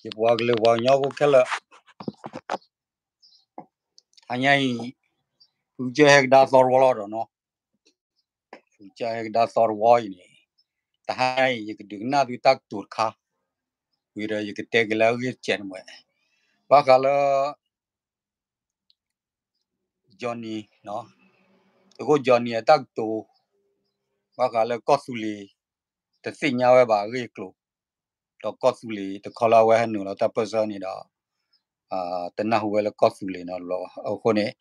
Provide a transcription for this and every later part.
ယပှၤကလုာ်ပှၤကညီဖိခဲလၢာ်, တဟါညါအံၤ ဖုကစၢၢ်ဟဲကဒါသီတဝီလီၤဒီးနီၤ, ဖုကစၢၢ်ဟဲကဒါသီတဝီအံၤန့ၣ်, တဟါအံၤ ယကဒုးကနၣ်သုတၢ်ကတိၤတခါ, ဝံၤဒီးယကတဲက့ၤလၢအဂ့ၢ်တစဲးတမှဲး, ဘၣ်ဃးလၢ Johnny, သုးခိၣ် Johnny အတၢ်ကတိၤ, ဘၣ်ဃးလၢကီၢ်သူလ့ၤ တသ့ၣ်ညါဝဲဘၣ်အဂ့ၢ်အကျိၤ, ဒီးကီၢ်သူလ့ၤတခီလၢအဝဲဟဲနုာ်လီၤတၢ်ပၢၢ်ဆၢန့ၣ်ဒီး တနၢ်ဟူဝဲလၢကီၢ်သူလ့ၤနီတဘျီဘၣ်. အဃိန့ၣ်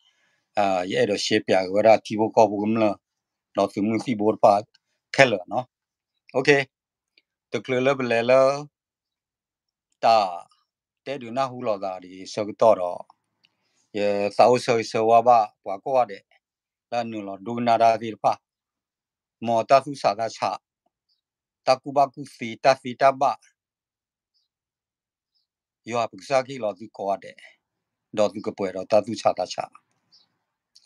ယအဲၣ်ဒိးရှဲပၠးက့ၤဝဲဒၣ်ထံဖိကီၢ်ဖိကမျၢၢ် ဒီးသုးမုၢ်သံၣ်ဘိတဖၣ်ခဲလၢာ်နီၤ. တချုးလၢပလဲၤလၢ တၢ်တဲဒုးနၢ်ဟူလိာ်သးဒ်အံၤအဆၢကတီၢ်ဒီး, ယသးအိၣ်ဆၢဂ့ၤဆၢဝါဘၣ်ပှၤကိးဂၤဒဲး လၢအနုာ်လီၤဒိကနၣ်တၢ်သ့ၣ်တဖၣ်, မ်တၢ်သူၣ်ဆးသးဆး, တၢ်ကူၣ်ဘၣ်ကူၣ်သ့, တၢ်သ့တၢ်ဘၣ် ယွၤပကစၢ်ကဟ့ၣ်လီၤသုကိးဂၤဒဲး, ဒီးသုကပှဲၤဒီးတၢ်သူၣ်ဆးသးဆး,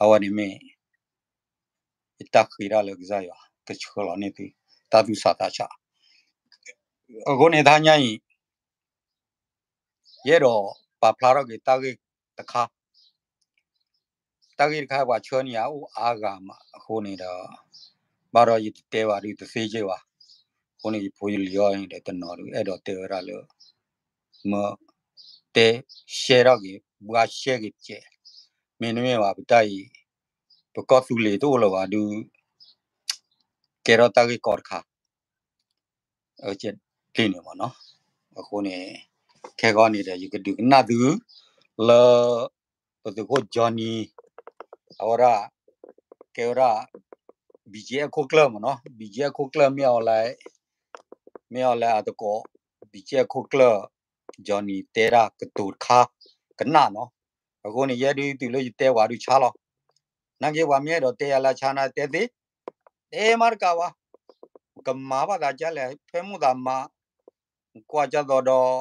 အဝဲန့ၣ်မ့ၢ် ယတၢ်ဃ့တၢ်လၢကစၢ်ယွၤကဆှၢလီၤန့ၢ်သု တၢ်သူၣ်ဆးသးဆး. အဃိန့ၣ်တဟါညါအံၤ ယအဲၣ်ဒိးပာ်ဖျါထီၣ်က့ၤတၢ်ဂ့ၢ်တခါ, တၢ်ဂ့ၢ်တခါပှၤဆှၢန့ၢ်ယၤအိၣ်အါဂၤမးအဃိန့ၣ်ဒီး, ဘၣ်ဒီးယတတဲဘၣ်ဒုးတသ့က့ဘၣ်. အဃိန့ၣ် ယဖိယလံၤအံၤဒီးတနီၤဒုး အဲၣ်ဒိးတဲဝဲဒၣ်လၢ မ့ၢ်တဲရှဲထီၣ်က့ၤ ဘှါရှဲက့ၤတကဲး, မ့တမ့ၢ်ဘၣ်ပတၢ်အံၤ ပကီၢ်သူလ့ၤတအိၣ်လၢၤဘၣ်ဒုး ကဲထီၣ်တၢ်ဂ့ၢ်ကီတခါ ဒ်န့ၣ်မ့ၢ်နီၤ. အဃိန့ၣ် ခဲကီန့ၣ်ဒီး ယကဒုးကနၣ်သု လၢ ပသုးခိၣ် Johnny အဝဲဒၣ် ကဲဝဲဒၣ် BGF ခိၣ်ကျၢၢ်မ့ၢ်နီၤ, BGF ခိၣ်ကျၢၢ် မ့ၢ်အီၤလဲၣ် မ့ၢ်အီၤလဲၣ်အတကိး BGF ခိၣ်ကျၢၢ် Johnny တဲဒၣ်ကတိၤတခါ ကနၣ်နီၤ. အဃိန့ၣ် ယဲဒုးတုၤလၢယတဲဝဲဒုးဆါလီၤ. နာ်က့ပှၤမ့ၢ်အဲၣ်ဒိးတဲယၤလၢဆါနၤ တဲသ့, တဲမးတကးဘၣ်, ကမၤဘၣ်သးဒ်လဲၣ် ဖဲမိၣ်သးမၤ ကွၢ်ကၢ်သိးဒီး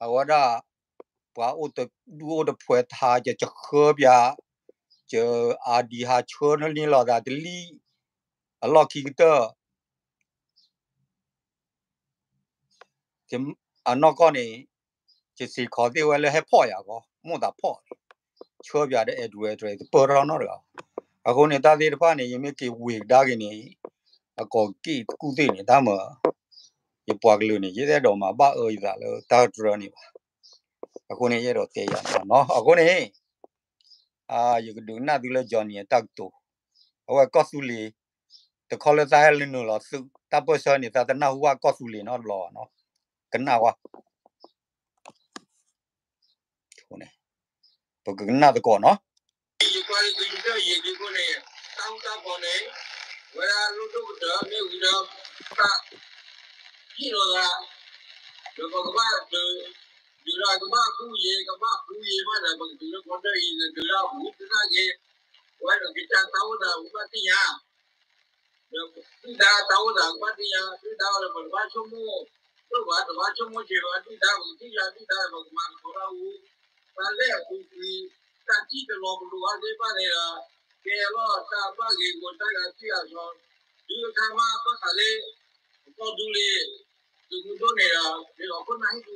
အဝဲဒၣ် ပှၤအိၣ်တဒူၣ်အိၣ်တဖှဲးထါ ကဆှၢပၠး ကအါဒံဟးဆှၢန့ၢ်လိာ်သးတလံၣ် အလီၢ်ခံကတၢၢ် အနီၢ်ကီၢ်န့ၣ် ယစ့ၢ်ကီးသ့ၣ်ဝဲလၢဟဲဖီၣ်ယၤဂီၢ် မိၣ်သးဖီၣ်န့ၣ် ဆှၢပၠးဒီး address တပၢၢ်ထီၣ်နီတဂၤဘၣ်. အဃိန့ၣ် တၢ်သ့ၣ်တဖၣ်န့ၣ် ယမ့ၢ်က့ၤဝ့ၤကဒါက့ၤန့ၣ် အကိးက့ၣ်တကူၣ်သ့ၣ်န့ၣ် တၢ်မၤ ယပှၤကလုာ်န့ၣ် ယအဲၣ်ဒိးမၤဘၣ်အၢယသးလၢတၢ်တြၢန့ၣ်ဘၣ်. အဃိန့ၣ် ယအဲၣ်ဒိးတဲယၤန့ၣ်လီၤနီၤ. အဃိန့ၣ် ယကဒုးကနၣ်သုလၢ Johnny အတၢ်ကတိၤ, အဝဲကီၢ်သူလ့ၤ တခီလၢသးဟဲလၢနုာ်လီၤသုးတၢ်ပၢၢ်ဆၢန့ၣ် သးတနၢ်ဟူဘၣ်ကီၢ်သူလ့ၤနီတဘျီဘၣ်နီၤ. ကနၣ်ဝဲ ပကကနၣ်သကိးနီၤ. ယကွၢ်လၢသုတၢ်ယံၤဒ်အဃိန့ၣ် တၢ်ဃူတၢ်ဖိးန့ၣ် ဝဲဒၣ်လိၣ်ဒိၣ်ကတၢၢ်မ့ၢ်ဝံၤဒီး ပဟ့ၣ်လီၤသး ဒီးပကဘၣ်ဒုး ဒုးဒီးကဘၣ်ကူယံၤ ကဘၣ်ကူယံၤမးဒီး ပကတုၤလၢကီၢ်တၢ်အံၤ နဒုးဒၣ်ပူၤ သနာ်က့ ဝဲဒီးကစၢ်တၢ်အိၣ်သးကဘၣ်သ့ၣ်ညါ ဒီးဒုၣ်ဒါတၢ်အိၣ်သးကဘၣ်သ့ၣ်ညါ ဒုၣ်ဒါအီၤဒီး ပတဘၣ်ဆိကမိၣ်ဒိၣ်ဘၣ် တဘၣ်ဆိကမိၣ်ဆံးဘၣ် ဒုၣ်ဒါပကထံၣ်ယၤဒုၣ်ဒါဒီး ပကမၤသကိးတၢ်အူ တၢ်လဲၢ်အပူၤကွံာ် တၢ်ထံၣ်တလီၤပလိာ်အါသ့ၣ်တဖၣ်န့ၣ်ဒီး ကဲလီၤတၢ်ဘၣ်ဂ့ၤဂီၤတၢ်ဂၤထံၣ်ဂၤဆီ ဒုးအခါမးဘၣ်ဃးလၢ ပကီၢ်သူလ့ၤ သုးမုၢ်ဒိၣ်န့ၣ်ဒီး ဒ်သိးခိၣ်နၢ်ဟံၣ်ဒူ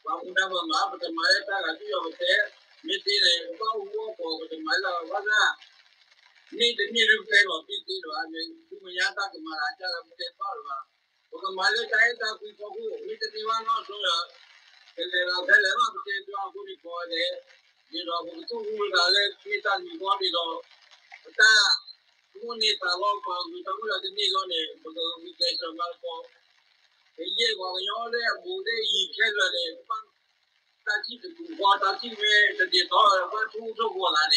ပှၤမူဒါပမၤ ပတမၤလၢတၢ်ဂၤထံၣ်ဂၤပတဲ မ့ၢ်သ့န့ၣ် ပဘၣ်အိၣ်မူအိၣ်ဂဲၤ ပတမၤလၢဘၣ်ဆၣ် န့ၢ်တန့ၢ်ဒုးဖဲလီၤတံၢ်သ့လၢၤဘၣ် မ့ၢ်ဒုးမ့ၢ်ညါတၢ်ကမၤလၢအကၢ်လၢပတဲဘၣ်လၢၤဘၣ် ပကမၤလၢတၢ်အဲၣ်တၢ်ကွံဖီခိၣ် မ့ၢ်တန့ၢ်ဘၣ်နီၢ်ဆိဒီး ကလဲၤလီၤဖဲလဲၣ်ဘၣ်ပတဲဘၣ်အဃိန့ၣ် ကိးဂၤဒဲး ဒ်သိးပကသူၣ်ဟူလၢသးလၢမ့ၢ်တၢ်မံၤဃီဒ်သိး ပတၢ်မိၣ်န့ၢ်သးလီ ပှၤဂုၤတၢ်အိၣ်ဒီးတန့ၢ်အဂီၢ်န့ၣ် ပကဂုာ်ကျဲးစၢးမၤသကိး ကယဲၢ်ပှၤကညီလၢအဘူးလၢအယံၤခဲလၢာ်န့ၣ် ဘၣ်တၢ်ထံၣ်တပူၤဃီ တၢ်ထံၣ်မ့ၢ်တဒ်သိးဒီး ဘၣ်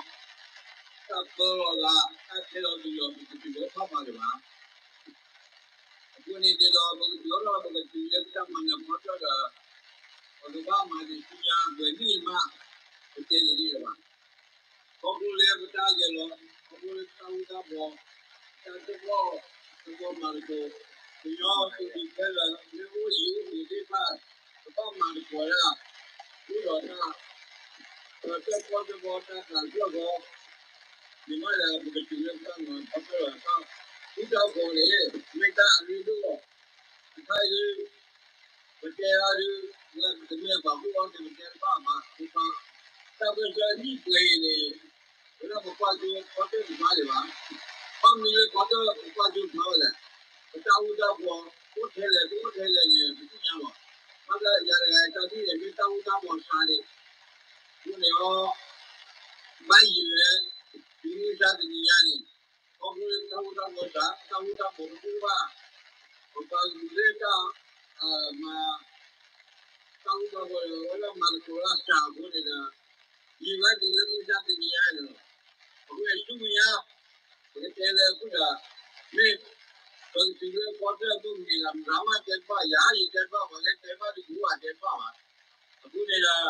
ထိၣ်ထိၣ်ကီၤသးန့ၣ် ဒ်သိးပှၤဂုၤတၢ်မိၣ်န့ၢ်သးလီ တၢ်ပၢလီၤသး တၢ်ခဲလီၤဒုးလီၤ ပကတုၤလၢထီၣ်ဖးလၢၤဘၣ် အဃိန့ၣ်ဒ်သိး ပကတုၤထီၣ် ပကတုၤလၢပတၢ်မၤနၢၤဖီတၢၣ်ဒီး ပကဘၣ်မၤန့ၢ်ဆူညါ ပှဲၤနံၣ်မး ပတဲတဂ့ၤလၢၤဘၣ် ခီဖျိလၢပတၢ်ဂဲၤလီၤ ခီဖျိလၢပတၢ်ဃူတၢ်ဖိး တၢ်တၢၣ်ပီၣ် တၢ်ပီၣ်မၤသကိး ကညီသုးဒုးခဲလၢာ် လၢအိၣ်ယံၤအိၣ်ဘူးသ့ၣ်တဖၣ် ကဘၣ်မၤသကိးဒၣ် အိၣ်ဒီးတၢ် တၢၣ်ပီၣ်တၢၣ်ပီ တၢ်သးစၢ်ဃီ မ့ၢ်မးဒီး ပကတုၤလၢပတၢ်မၤနၢၤဖီတၢၣ်ဒီးတၢ် သုတၢ်ဂီၤန့ၣ် မ့ၢ်တၢ်အရ့ဒိၣ်လီၤ. အခါအံၤဒုး ပတဲဒၣ်ဒုး ဝဲပတမ့ၢ်ပှၤဘိၣ်အီၤန့ၣ် ပတဲတဘၣ်ဘၣ်. တၢ်ပၢၢ်ဆၢနံၣ်ပှဲၤအံၤန့ၣ် ဝဲဒၣ်ပကွၢ်ကၠိခီတၢၢ်တဖျါဒံးဘၣ်. ဘၣ်မနုၤလၢခီတၢၢ်ပကွၢ်ကၠိတဖျါဝဲလဲၣ်. ပတၢ်ဃူတၢ်ဖိး အိၣ်ထဲလဲၣ် တအိၣ်ထဲလဲၣ်န့ၣ် ပသ့ၣ်ညါလီၤ. ဘၣ်ဆၣ်ယၤတဂၤအံၤတၢ်ထံၣ်န့ၣ် မ့ၢ်တၢ်ဃူတၢ်ဖိးစှၤန့ၣ် အဃိန့ၣ်ဒီး ဘၣ်ယံာ်ဝဲ တုၤမုၢ်ဆါတနံၤညါန့ၣ် ခီဖျိလၢတၢ်ဃူတၢ်ဖိးစှၤ တၢ်ဃူတၢ်ဖိးတအိၣ်ဘၣ်, ပပှၤကလုာ်လၢတၢ်မၤ တၢ်ဃူတၢ်ဖိးဒီး အဝဲဒၣ်မၤသကိးတၢ်စှၤအဃိန့ၣ်ဒီး ယံာ်ဝဲတုၤလၢမုၢ်ဆါတနံၤညါန့ၣ်လီၤ. အဃိန့ၣ်ဆူမဲာ်ညါ ပကတဲလၢအဃိဒီး မ့ၢ်ပကတုၤလၢခီတၢၢ်အမုၢ်နံၤလီၤ မတၤမးတဲတဘၣ် ယၤယတဲတဘၣ် ပှၤလၢတဲဘၣ်တကူၣ်ဘၣ်တဲတဘၣ်ဘၣ်. အဃိန့ၣ်ဒီး တၢ်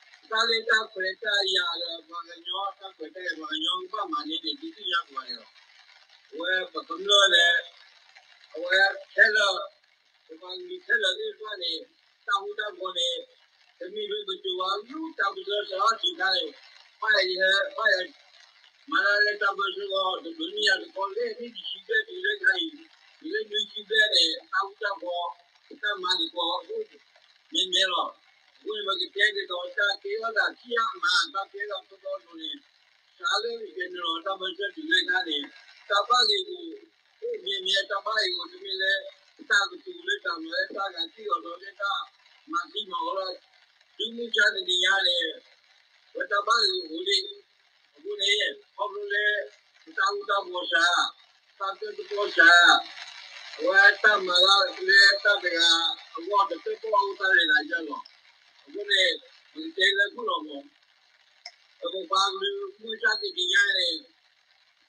လၢတၢ်ခွဲးတၢ်ယာ်ဒီးပှၤကညီ တၢ်ခွဲးတၢ်ယာ်ပှၤကညီကဘၣ်မၤန့ၢ်န့ၣ် ဒုးသ့ၣ်ညါပှၤန့ၣ်လီၤ. အဝဲပကမျၢၢ်ဒီး အဝဲခဲလၢာ် ပပှၤကလုာ်ခဲလၢာ်သ့ၣ်တဖၣ်န့ၣ် တၢ်ဃူတၢ်ဖိးန့ၣ် တမ့ၢ်လၢပစိၤဝါလူၤ တၢ်ပၢၢ်ဆၢစးထီၣ်ဆံးခါန့ၣ် ဘၣ်ယဟဲ ဘၣ်ယ မၤတၢ်လၢတၢ်ပၢၢ်ဆၢလီၤ တဘျုးနံၣ်ယၤတခီ လၢနံၣ်တဆံဘျဲၣ်တုၤလၢခါအံၤ တုၤလၢနွံဆံဘျဲၣ်န့ၣ် တၢ်ဃူတၢ်ဖိး တၢ်မၤသကိးအိၣ် မ့ၢ်မ့ၢ်လီၤ. အဃိန့ၣ် ပကတဲဒ်သိးတၢ်ကဲထီၣ်သးခံဂၤမၤ တၢ်ကဲထီၣ်သီသီလိၤန့ၣ် စးလၢယနုာ်လီၤတၢ်ပၢၢ်ဆၢတုၤလၢခါန့ၣ် တၢ်ဘၣ်ဂ့ၢ်အိၣ် အိၣ်မ့ၢ်မ့ၢ်တၢ်ဘၣ်ဂ့ၢ်အိၣ် တမ့ၢ်လၢ တၢ်ကတိၤလၢတၢ်မၤလၢတၢ်ဂၤသံၣ်အီၤဒီးလၢတၢ်မၤသံမၤအီၤလီၤ. တုၤမုၢ်ဆါတနံၤညါန့ၣ် ဝဲတၢ်ဘၣ်ဂ့ၢ်အိၣ်လံ အဃိန့ၣ် ခီဖျိလၢ ပတၢ်ဃူတၢ်ဖိးစှၤ, တၢ်ကၢၢ်သကိးစှၤ, အဝဲတၢ်မၤလၢတၢ်တဂၤအဂီၢ် တသ့ၣ်နီၣ်အဃိတၢ်ရဲၣ်တၢ်ကျဲၤလီၤ. အဃိန့ၣ် ပကတဲလၢခိၣ်လီၤမး, ပကပှၤကလုာ်မုၢ်ဆါတနံၤညါန့ၣ်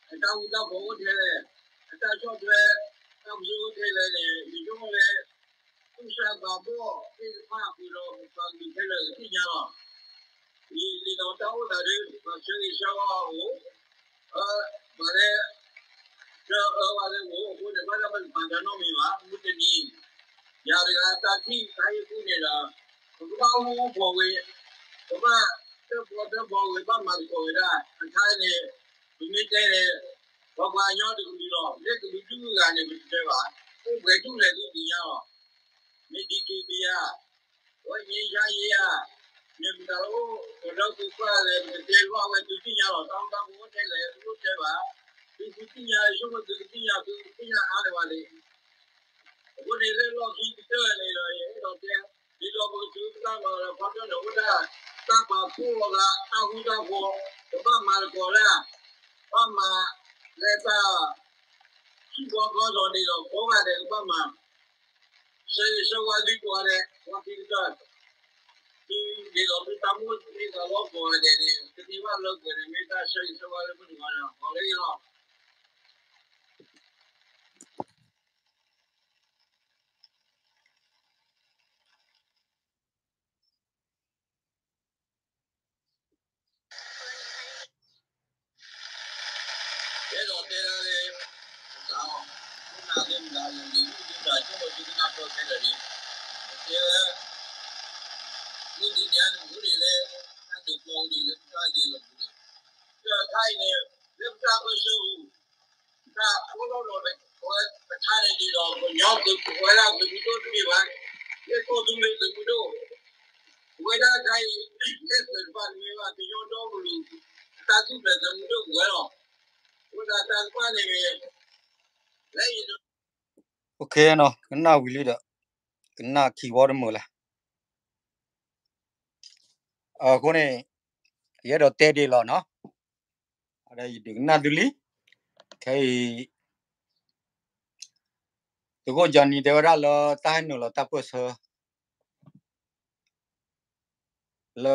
အတၢ်ဃူတၢ်ဖိးအိၣ်ထဲလဲၣ်, အတၢ်ဆီၣ်ထွဲ တၢ်ပၢၢ်ဆၢအိၣ်ထဲလဲၣ်န့ၣ် ယဆိကမိၣ်လၢ သူၣ်စၢ်သးဘီၣ်သ့ၣ်တဖၣ်အပူၤဒီး ပပှၤကလုာ်ခဲလၢာ်ကသ့ၣ်ညါလီၤ. ဒ်သိးတၢ်အိၣ်သးဒ် ပှၤဆၢဂ့ၤဆၢဝါအအိၣ်, ပှၤလၢ ဆၢအၢဝဲလၢအအိၣ်အဃိန့ၣ် ဘၣ်ဆၣ်ပတပာ်တၢ်နီတမံၤဘၣ်. မုၢ်တနံၤ ယၤတဂၤတၢ်ထံၣ်တၢ်ဟ့ၣ်ကူၣ်န့ၣ်ဒီး ပကဘၣ်အိၣ်မူအိၣ်ဂဲၤဝဲ, ပဘၣ်တၢၣ်ပီၣ်တၢၣ်ပီဝဲ ဘၣ်မၤသကိးဝဲဒၣ် အခါန့ၣ် ပမ့ၢ်တဲန့ၣ် ပပှၤကညီတကလုာ်လီၤ. လၢကလုာ်ဒူၣ်အဂၤန့ၣ် ပတတဲဘၣ်, အိၣ်ပှဲၤဒူၣ်လဲၣ်ဒုးသ့ၣ်ညါလီၤ. မ့ၢ် DKBA ဧါ, အဝဲ ငြိမ်းချမ်းရေး ဧါ, မ့ၢ်မတၤလၢအိၣ် ကရၢခိၣ်ပှၢ်လဲၣ် ပတတဲဘၣ် အဝဲသုသ့ၣ်ညါလီၤ. တၢ်အိၣ်တၢ်ဖိးအိၣ်ထဲလဲၣ် ပလိၣ်တဲဘၣ်, သုသုသ့ၣ်ညါ ယဆိကမိၣ်သုကသ့ၣ်ညါ သုကသ့ၣ်ညါအါန့ၢ်ဘၣ်လံ. အဃိန့ၣ်လၢလီၢ်ခံကတၢၢ်န့ၣ်ဒီး ယအဲၣ်ဒိးတဲ ဒ်သိးပကတုၤပတၢ်မၤလီၤဖီတၢၣ်န့ၣ် အိၣ်ဒၣ်တၢ်ပာ်ဖှိၣ်လိာ်သး တၢ်ဃူတၢ်ဖိး ကဘၣ်မၤသကိးတၢ် ဘၣ်မၤလၢတၢ် စူၢ်ကီးကီးဒီး ဒ်သိးကိးဂၤဒဲးကဘၣ်မၤ ဆၢဂ့ၤဆၢဝါသုကိးဂၤဒဲး လီၢ်ခံကတၢၢ် ဒ်သိးသုတၢ်မိၣ်န့ၢ်သးလီၤကိးဂၤဒဲးန့ၣ် တန့ၢ်ဘၣ်လၢပှဲၤန့ၣ် မ့ၢ်တၢ်ဆၢဂ့ၤဆၢဝါလၢမုၢ်တဂီၤန့ၣ် ဂီၤလၢဂ့ၤလီၤ. ယအဲၣ်ဒိးတဲဒၣ်လၢ တၢ်အိၣ် ခိၣ်နၢ်လၢမတၤလဲၣ် လံၤဒုၣ်ဒုၣ်တၢ်ကၠိၣ်ဒုၣ်ကနၢ်ပၢၢ်ခဲလၢာ်လံ, တဲဝဲ မုၢ်တနံၤညါန့ၣ် မ့ၢ်အိၣ်ဒံးလၢ တၢ်ဒုးပျီအိၣ်ဒံးလၢပတၢ်ဂ့ၢ်လီၤပူၤန့ၣ်, ဒီးအခါအံၤန့ၣ် လၢပတၢ်ပၢၢ်ဆၢပူၤ တၢ်အိၣ်လီၤလီၤန့ၣ် အဝဲပထါန့ၣ်ဒ်သိး ပညီသုးပဝဲဒၣ်သုးမုၢ်ဒိၣ်တမ့ၢ်ဘၣ်, လၢကီၢ်သူလ့ၤသုးမုၢ်ဒိၣ် ပဝဲဒၣ်အခါအံၤ လၢသုးတဖၣ်တမ့ၢ်ဘၣ် ကညီဒီကလုာ် တၢ်ထူၣ်ဖျဲးသုးမုၢ်ဒိၣ်ပဝဲလီၤ. အဃိသတးတၢ်တဖၣ်န့ၣ်မ့ၢ် လၢ ကနၣ်ဝံၤလံဒီး ကနၣ်ခံဝီတမုာ်လဲၣ်. အဃိန့ၣ် ယအဲၣ်ဒိးတဲဒ်လီၤနီၤ, ဒီးယဒုးကနၣ်သုလံ, ခဲအံၤ သုးခိၣ်ကၠီနံၤတဲဝဲဒၣ်လၢ တၢ်ဟဲနုာ်လီၤတၢ်ပၢၢ်ဆၢ လၢ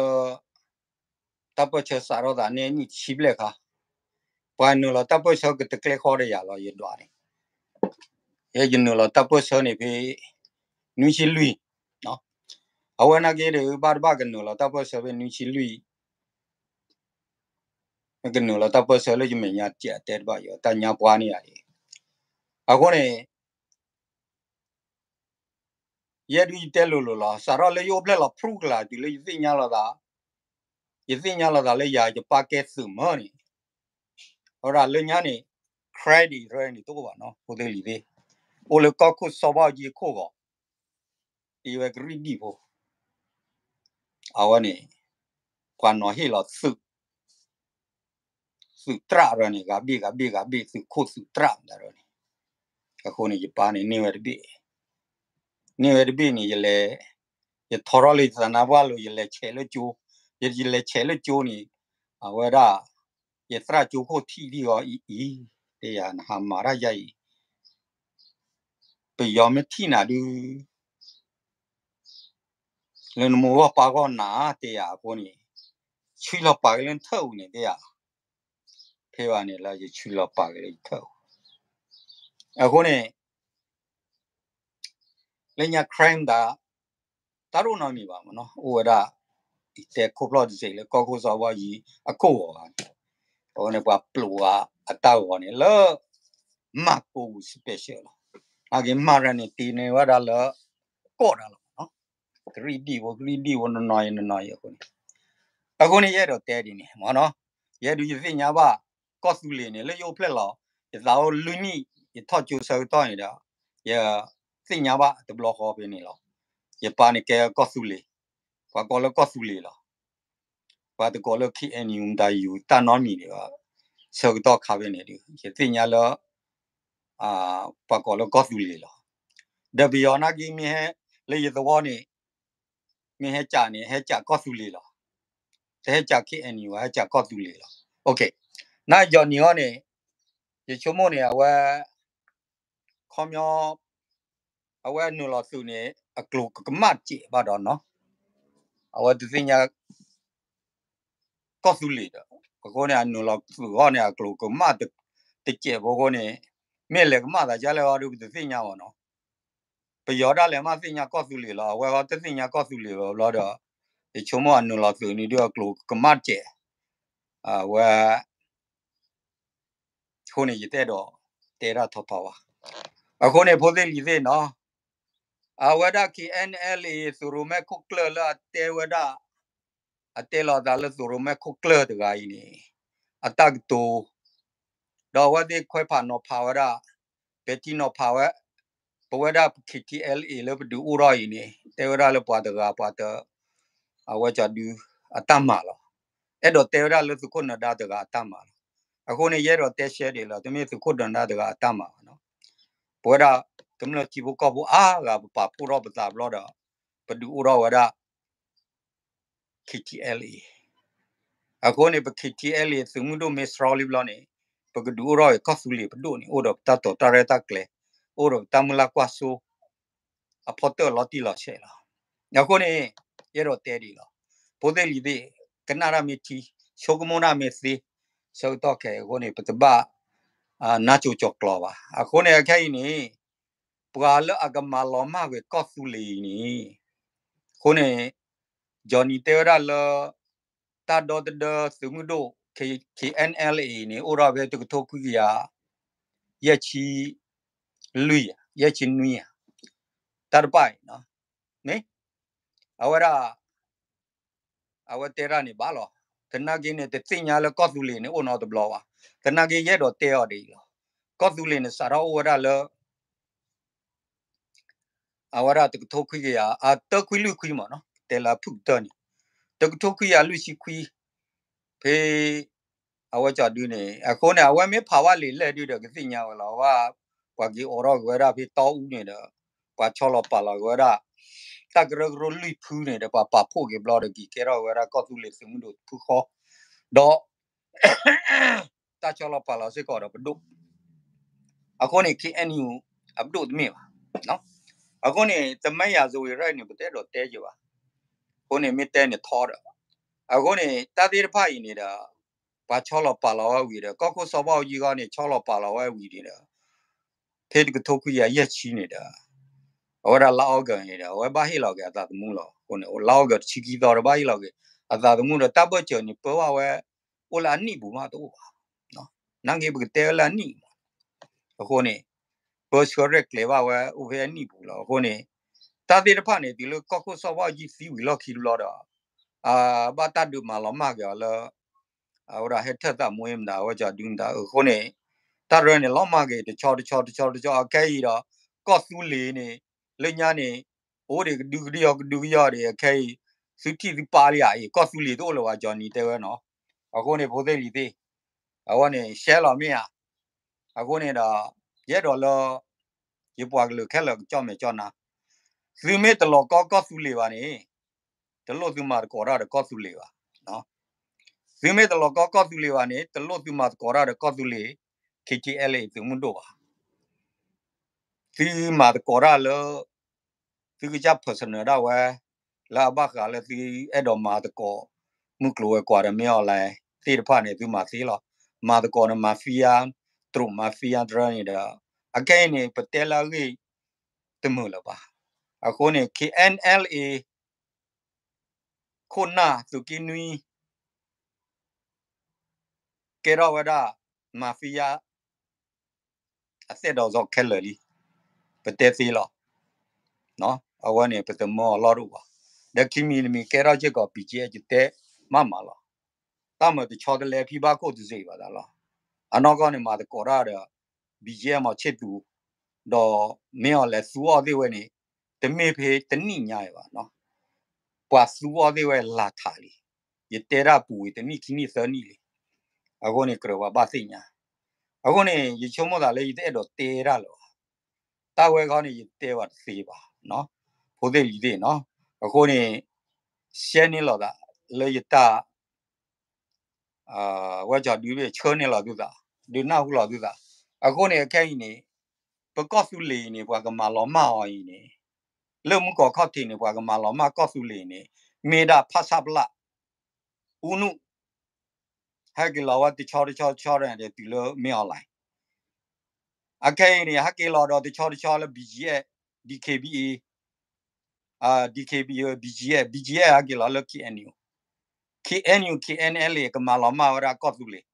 တၢ်ပၢၢ်ဆၢစးထီၣ်သးန့ၣ် နံၣ်တဆံဘျဲၣ်ခါ, ပှၤနုာ်လီၤတၢ်ပၢၢ်ဆၢကတကျဲဃီဒီးယၤလီၤ ယဒွးန့ၣ်, ယဲယနုာ်လီၤတၢ်ပၢၢ်ဆၢန့ၣ်ဖဲ နွံဆံလွံၢ်, အဝဲနာ်က့ဒီး ဘၣ်တဘၣ်ကနုာ်လီၤတၢ်ပၢၢ်ဆၢဖဲနွံဆံလွံၢ် မ့ၢ်ကနုာ်လီၤတၢ်ပၢၢ်ဆၢလၢယမဲာ်ညါတစဲးတဲတဘၣ် ယတၢ်ညါပှၢ်န့ၣ်ယၤအံၤ, အဃိန့ၣ် ယဲဒုးယတဲလိၤလိၤလီၤ. စးထီၣ်လၢယအိၣ်ဖျဲၣ်လီၤဖရူၣ်ကလာ်တုၤလၢယသ့ၣ်ညါလိာ်သး, ယသ့ၣ်ညါလိာ်သးလၢယၤယပၢ်ကဲသုးမၢန့ၣ်, အဝဲဒၣ်လၢညါန့ၣ် ခ credit ရၢန့ၣ်တအိၣ်ဘၣ်နီၤ ဖိသ့ၣ်လံၤသ့ၣ်, အိၣ်လၢကီၢ်ခိၣ်စီၤဘၣ်အူကၠံအခိၣ်ဂီၤ, အဝဲကရံၣ်ဒံၣ်ဖိ, အဝဲန့ၣ် ပှၤနီၤဟ့ၣ်လီၤသုး သုးတြၣ်ရၢန့ၣ် ဂၤဘ့ၣ်ဂၤဘ့ၣ်ဂၤဘ့ၣ် သုးခိၣ်သုးတြၣ်မတၤရၢန့ၣ်, အဃိန့ၣ် ယပၢ်န့ၣ်န့ၢ်ဝဲတဘ့ၣ်, န့ၢ်ဝဲတဘ့ၣ်န့ၣ် ယလဲၤ, ယထီထီၣ်လၢယသးနါပှၢ်လိၤ ယလဲၤဆဲးလၢကၠိ, ယလဲၤဆဲးလၢကၠိန့ၣ်, အဝဲဒၣ် ယသရၣ်ကၠိခိၣ်ထံၣ်ဒံးအီၤအံၤအံၤ, တဲယၤ နဟးမၤတၢ်ယၤအံၤ, ပယီၤမ့ၢ်ထံၣ်နၤဒုး လၢနမိၢ်ဂီၢ်ပၢ်ဂီၢ်နၤ တဲယၤအဃိန့ၣ်, ဆှံလီၤပာ်က့ၤလၢနထၢၣ်အူန့ၣ် တဲယၤ, ဖဲဘၣ်န့ၣ်လၢယဆှံလီၤပာ်က့ၤလၢယထၢၣ်အူ, အဃိန့ၣ် လၢညါ crime တၢ်, တၢ်တအိၣ်နီတမံၤဘၣ်မ့ၢ်နီၤ အိၣ်ဝဲဒၣ်, ယတဲခိၣ်ဖျီၣ်တစဲးလၢကီၢ်ခိၣ်စီၤဘၣ်အူကၠံအခိၣ်ဂီၤဂၤန့ၣ်, အဝဲန့ၣ်ပှၤပျိးအတၢ်ဂီၤန့ၣ်လၢ မၤကိးပူၤ special လီၤ, နာ်က့မၤရၢန့ၣ် တ့န့ၢ်ဝဲဒၣ်လၢ ကိးတၢ်လီၤမ့ၢ်နီၤ, ကရံၣ်ဒံၣ်ဖိ ကရံၣ်ဒံၣ်ဖိ နနီၤယံၤ နနီၤယံၤအဃိန့ၣ်, အဃိန့ၣ် ယအဲၣ်ဒိးတဲဒ်န့ၣ်မ့ၢ်နီၤ, ယဲဒုးယသ့ၣ်ညါဘၣ် ကီၢ်သူလ့ၤန့ၣ် လၢယအိၣ်ဖျဲၣ်လီၤ, ယသးအိၣ်လွံၢ်နံၣ် ယထီၣ်ကၠိဆၢကတီၢ်န့ၣ်ဒီး, ယသ့ၣ်ညါဘၣ်တဘျီဃီဖဲန့ၣ်လီၤ, ယပၢ်န့ၣ်ကဲကီၢ်သူလ့ၤ, ပှၤကိးလၢကီၢ်သူလ့ၤလီၤ, ပှၤတကိးလၢ KNU မတၤယူၤ တၢ်နီတမံၤန့ၣ်, ဆၢကတီၢ်ခါဖဲန့ၣ်ဒုး ယသ့ၣ်ညါလၢ ပှၤကိးလၢကီၢ်သူလ့ၤလီၤ, ဒီးပယီၤနာ်က့မ့ၢ်ဟဲ, လၢယသဝီန့ၣ်, မ့ၢ်ဟဲကးန့ၣ် ဟဲကးကီၢ်သူလ့ၤလီၤ, တဟဲကး KNU ဘၣ် ဟဲကးကီၢ်သူလ့ၤလီၤ, နယီၤနံၤအီၤန့ၣ်, ယဆိကမိၣ်န့ၣ် အဝဲ ခီပညီ အဝဲအနုာ်လီၤသုးန့ၣ် အကျိၤကကမၣ်တစဲးဘၣ်ဒီးနီၤ, အဝဲတသ့ၣ်ညါ ကီၢ်သူလ့ၤဒီး, အဃိန့ၣ် အနုာ်လီၤသုးအဂီၢ်န့ၣ် အကျိၤကမၣ်တစဲးဖိအဃိန့ၣ်, မ့ၢ်လဲၤကမၣ်သးဒ်လဲၣ်အီၤဒီး ပတသ့ၣ်ညါဘၣ်နီၤ, ပယီၤဒၣ်လဲာ်မ့ၢ်သ့ၣ်ညါကီၢ်သူလ့ၤလီၤ, အဝဲဃီတသ့ၣ်ညါကီၢ်သူလ့ၤဘၣ်ဘျီဒီး, ယဆိကမိၣ်အနုာ်လီၤသုးန့ၣ်ဒုးအကျိၤကမၣ်တစဲး, အဝဲ အဃိန့ၣ် ယတအဲၣ်ဒိးတဲတၢ်ထီထီဘၣ်, အဃိန့ၣ် ဖိသ့ၣ်လံၤသ့ၣ်နီၤ, အဝဲဒၣ် KNLA သုးရိၣ်မဲခိၣ်ကျၢၢ်လၢအတဲဝဲဒၣ်, အတဲလီၤအသးလၢသုးရိၣ်မဲခိၣ်ကျၢၢ်တဂၤအံၤန့ၣ်, အတၢ်ကတိၤ, ဒီးအဝဲသ့ၣ်ခွဲးဖးနီၤဖးဝဲဒၣ်, ပဲာ်ထံနီၤဖးဝဲ, ပဝဲဒၣ် KTLA လၢပဒုးအိၣ်ထီၣ်အံၤန့ၣ် တဲဝဲဒၣ်လၢပှၤတဂၤပှၤတ အဝဲကၠီဒု အတၢ်မၤလီၤ, အဲၣ်ဒိးတဲဝဲဒၣ်လၢသုးခိၣ်နၢၤဒါတဂၤအတၢ်မၤလီၤ, အဃိန့ၣ် ယအဲၣ်ဒိးတဲရှဲဒံးလီၤ, တမ့ၢ်သုးခိၣ်နၢၤဒါတဂၤအတၢ်မၤဘၣ်နီၤ, ပဝဲဒၣ် ကမျၢၢ်ထံဖိကီၢ်ဖိအါဂၤ ပပာ်ဖှိၣ်ထီၣ်ပသးဘျီဒီး, ပဒုးအိၣ်ထီၣ်ဝဲဒၣ် KTLA, အဃိန့ၣ် ပ KTLA သုးမုၢ်ဒိၣ်မ့ၢ်စရီလံဘျီန့ၣ်, ပကဒုးအိၣ်ထီၣ်က့ၤကီၢ်သူလ့ၤပဒိၣ်န့ၣ် အိၣ်ဒီးပတၢ်တိာ်တၢ်ရဲၣ်တၢ်ကျဲၤ, အိၣ်ဒီးပတၢ်မုၢ်လၢ်ကွၢ်စိ အဖီတၢၣ်လီၤတံၢ်လီၤဆဲးလီၤ, အဃိန့ၣ် ယအဲၣ်ဒိးတဲဒံးလီၤ, ဖိသ့ၣ်လံၤသ့ၣ်, ကနၣ်တၢ်မ့ၢ်ထံ, ဆိကမိၣ်တၢ်မ့ၢ်သ့, ဆၢကတီၢ်ခဲအံၤအဃိန့ၣ် ပတဘၣ် နါစိၤကၠီၤကျီၤဘၣ်, အဃိန့ၣ် အခဲအံၤန့ၣ် ပှၤလၢအကမၤလီၤမၢ်ကွံာ်ကီၢ်သူလ့ၤအံၤန့ၣ်, အဃိန့ၣ် ကၠီနံၤတဲဝဲဒၣ်လၢ တၢ်ဒီသဒၢသုးမုၢ်ဒိၣ် K-, KNLA အံၤန့ၣ် အိၣ်ထီၣ်ဖဲတကထိခွံကယၤ ယဲၢ်ဆံလွံၢ်, ယဲၢ်ဆံနွံဧါ, တၢ်တဖၣ်အံၤ, မ့ၢ် အဝဲဒၣ် အဝဲတဲတၢ်န့ၣ်ဘၣ်လီၤ, သနာ်က့န့ၣ် တသ့ၣ်ညါလၢကီၢ်သူလ့ၤန့ၣ် အိၣ်နီတဘျီဘၣ်, သနာ်က့ယအဲၣ်ဒိးတဲအီၤဒ်အံၤလီၤ, ကီၢ်သူလ့ၤန့ၣ် စးထီၣ်အိၣ်ဝဲဒၣ်လၢ အဝဲဒၣ်တကထိခွံကယၤ အတၢခွံလွံၢ်ခွံမ့ၢ်နီၤ, တဲလၢအဖုၣ်ကတၢၢ်န့ၣ်, တကထိခွံကယၤလွံၢ်ဆံခွံ, ဖဲ အဝဲကၠီဒုန့ၣ် အဃိန့ၣ် အဝဲမ့ၢ်ဖးဝဲလံာ်လဲၢ်ဒုဒီး ကသ့ၣ်ညါဝဲလီၤ, အဝဲ ပှၤက့ၤအိးထီၣ်က့ၤဝဲဒၣ်ဖဲတီအူန့ၣ်ဒီး ပှၤဆီလီၤပာ်လီၤက့ၤဝဲဒၣ် တၢ်ကရၢကရိလွံၢ်ဖုန့ၣ်ဒီး ပှၤပာ်ဖှိၣ်က့ၤဘျီဒီး က့ၤကဲထီၣ်ဝဲဒၣ်ကီၢ်သူလ့ၤသုးမုၢ်ဒိၣ်တဖုဃီ, ဒီး တၢ်ဆီလီၤပာ်လီၤစ့ၢ်ကီးဒီးပဒိၣ်, အဃိန့ၣ် KNU အပဒိၣ်တမ့ၢ်ဘၣ်, အဃိန့ၣ် တမ့ၢ်ယၤစဝံၤရၢၢ်န့ၣ် ပတအဲၣ်ဒိးတဲက့ၤဘၣ်, အဃိန့ၣ် မ့ၢ်တဲန့ၣ်ထီဒီး, အဃိန့ၣ် တၢ်သ့ၣ်တဖၣ်အံၤန့ၣ်ဒီး ပှၤဆီလီၤပာ်လီၤဝဲဝံၤဒီး ကီၢ်ခိၣ်စီၤဘၣ်အူကၠံအဂီၢ်န့ၣ် ဆီလီၤပာ်လီၤဝဲဝံၤန့ၣ်ဒီး ဖဲတကထိခွံကယၤယဲၢ်ဆံန့ၣ်ဒီး အဝဲဒၣ်လါအီကူးန့ၣ်ဒီး အဝဲဘၣ်ဟ့ၣ်လီၤက့ၤအသးသမူလီၤ. အဃိန့ၣ် လါအီကူးတဆံခံသီဒီး ဘၣ်ဟ့ၣ်လီၤက့ၤအသးသမူဒီး တၢ်ဘၢၣ်စၢၤန့ၣ် ပၢဘၣ်ဝဲ အိၣ်လၢအနံၣ်ပူၤမးတအိၣ်ဘၣ်. နာ်က့ပကတဲဝဲလၢအနံၣ်မး. အဃိန့ၣ် ပၢဆှၢရဲၣ်ကျဲၤဘၣ်ဝဲအိၣ်ဖဲအနံၣ်ပူၤလီၤ. အဃိန့ၣ် တၢ်သ့ၣ်တဖၣ်န့ၣ် တုၤလၢကီၢ်ခိၣ်စီၤဘၣ်အူကၠံသံဝံၤလီၢ်ခံတဘျီဒီး ဘၣ်တၢ်ဒုးမၤလီၤမၢ်က့ၤအီၤလၢ အဝဲဒၣ်ဟဲထၢၣ်သးမူမတၤ အဝဲကၠီဒုမတၤ အဃိန့ၣ် တၢ်ရၢန့ၣ်လီၤမၢ်က့ၤ တဆီတဆီတဆီတဆီ အခဲအံၤဒီး ကီၢ်သူလ့ၤန့ၣ် လၢညါန့ၣ် အိၣ်ဒံးကဒုကဒုယီကဒုကယီဒံး အခဲအံၤ သုထံၣ်သုပာ်လံဧါအံၤ ကီၢ်သူလ့ၤတအိၣ်လၢၤဘၣ် Johnny တဲဝဲနီၤ. အဃိန့ၣ် ဖိသ့ၣ်လံၤသ့ၣ် အဝဲန့ၣ် ရှဲလီၤမ့ၢ်ဧါ. အဃိန့ၣ်ဒီး ယအဲၣ်ဒိးလၢ ယပှၤကလုာ်ခဲလၢာ်ကကၠီၣ်မဲာ်ကၠီၣ်နါ, သုမ့ၢ်တလီၤကီကီၢ်သူလ့ၤဘၣ်န့ၣ် တလိၣ်သုမၤသကိးတၢ်ဒီးကီၢ်သူလ့ၤဘၣ်. သုမ့ၢ်တလီၤကီကီၢ်သူလ့ၤဘၣ်န့ၣ် တလိၣ်သုမၤသကိးတၢ်ဒီးကီၢ်သူလ့ၤ KTLA သုးမုၢ်ဒိၣ်ဘၣ်. သုမၤသကိးတၢ်လၢ သုကစၢ် personal ဒၣ်ဝဲ လၢအဘၣ်ဃးလၢသုအဲၣ်ဒိးမၤသကိး မုၢ်ကျိၤဝဲၤကွာ်ဒီးမ့ၢ် online သ့ၣ်တဖၣ်န့ၣ် သုမၤသ့လီၤ. မၤသကိးဒီး mafia တရူး mafia တရၢန့ၣ်ဒီး အခဲအံၤန့ၣ် ပတဲလၢအဂ့ၢ် တမုာ်လၢၤဘၣ်. အဃိန့ၣ် KNLA ခိၣ်နၢ်သုးက့နွံ ကဲထီၣ်ဝဲဒၣ် mafia အသဲၣ်ဒီးစီၤခဲလၢာ်လံ, ပတဲသ့လီၤ. အဝဲန့ၣ် ပတမၢအီၤလီၢ်တအိၣ်ဘၣ်. ဒီးခံမံၤတမံၤကဲထီၣ်စ့ၢ်ကီး BGF ယတဲမးမးလီၤ. တၢ်မၤတဆီတလဲဖံဘၣ်ခိၣ်တစ့ၢ်ဘၣ်သးလီၤ. အနီၢ်ကီၢ်န့ၣ် မၤသကိးတၢ်ဒီး BGF မီၤဆ့ၣ်သူး ဒီးမ့ၢ်အီၤလဲၤသူအီၣ်သ့ၣ်ဝဲန့ၣ် တမ့ၢ်ဖဲတနံၣ်ညါအံၤဘၣ်နီၤ, ပှၤသူအီၣ်သ့ၣ်ဝဲလၢထးလံ. ယတဲတၢ်ပူၤဝံၤတနံၣ်ခံနံၣ်သၢနံၣ်လံ. အဃိန့ၣ် ကြၢးပှၤဘၣ်သ့ၣ်ညါ. အဃိန့ၣ် ယဆိကမိၣ်သးလၢယတအဲၣ်ဒိးတဲတၢ်လၢၤဘၣ်. တၢ်ဝဲခီန့ၣ် ယတဲဘၣ်တသ့ဘၣ်, ဖိသ့ၣ်လံၤသ့ၣ်နီၤ. အဃိန့ၣ် ရှဲန့ၢ်လီၤသးလၢယတၢ် ဝဲကီဒုးဆၢန့ၢ်လီၤသုသး, ဒုးနၢ်ဟူလီၤသုသး. အဃိန့ၣ် အခဲအံၤန့ၣ် ပကီၢ်သူလ့ၤအံၤန့ၣ် ပှၤကမၤလီၤမၢ်အီၤအံၤန့ၣ် လၢမူကီၢ်ခီၣ်ထံးန့ၣ် ပှၤကမၤလီၤမၢ်ကီၢ်သူလ့ၤန့ၣ် မ့ၢ်ဒၣ်ဖဆပလ ဦးနု ဟဲက့ၤလီၤဝဲတဆီတဆီတဆီဒီး တုၤလၢမ့ၢ် online အခဲအံၤန့ၣ် ဟဲက့ၤလီၤဒီးတဆီတဆီလၢ BGF, DKBA, DKBA, BGF, BGF ဟဲက့ၤလီၤလၢ KNU, KNU, KNLA ကမၤလီၤမၢ်ဝဲဒၣ်ကီၢ်သူလ့ၤ.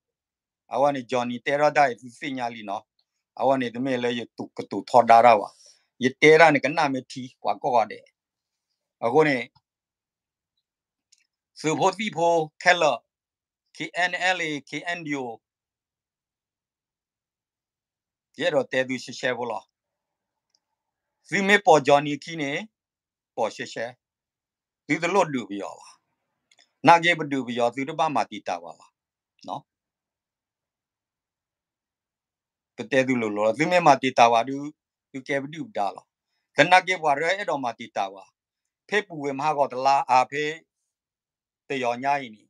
အဝဲန့ၣ် Johnny တဲထီၣ်တၢ်အံၤ သုသ့ၣ်ညါလံနီၤ. အဝဲန့ၣ်တမ့ၢ်လၢယကတိၤထီဒါတၢ်ဘၣ်. ယတဲတၢ်န့ၣ် ကနၣ်မ့ၢ်ထံ ပှၤကိးဂၤဒဲး. အဃိန့ၣ် သုးဖိသံၣ်ဖိခဲလၢာ် KNLA, KNDO ယအဲၣ်ဒိးတဲသုရှဲရှဲဖိလီၤ. သုမ့ၢ်ပိာ် Johnny ခံန့ၣ် ပိာ်ရှဲရှဲ, သုတလိၣ်ဒုးပယီၤဘၣ်. နာ်က့ပဒုးပယီၤ သုတဘၣ်မၤတံာ်တာ်ပှၤဘၣ်. ပတဲသုလိၤလိၤလီၤ. သုမ့ၢ်မၤတံာ်တာ်ပှၤဒုး သုကဲပဒုၣ်ပဒါလီၤ. သနာ်က့ပှၤရၢအဲၣ်ဒိးမၤတံာ်တာ်ပှၤ, ဖဲပူၤကွံာ်မဟါဂီၤတလါအါဖဲ တယီၤညါအံၤန့ၣ်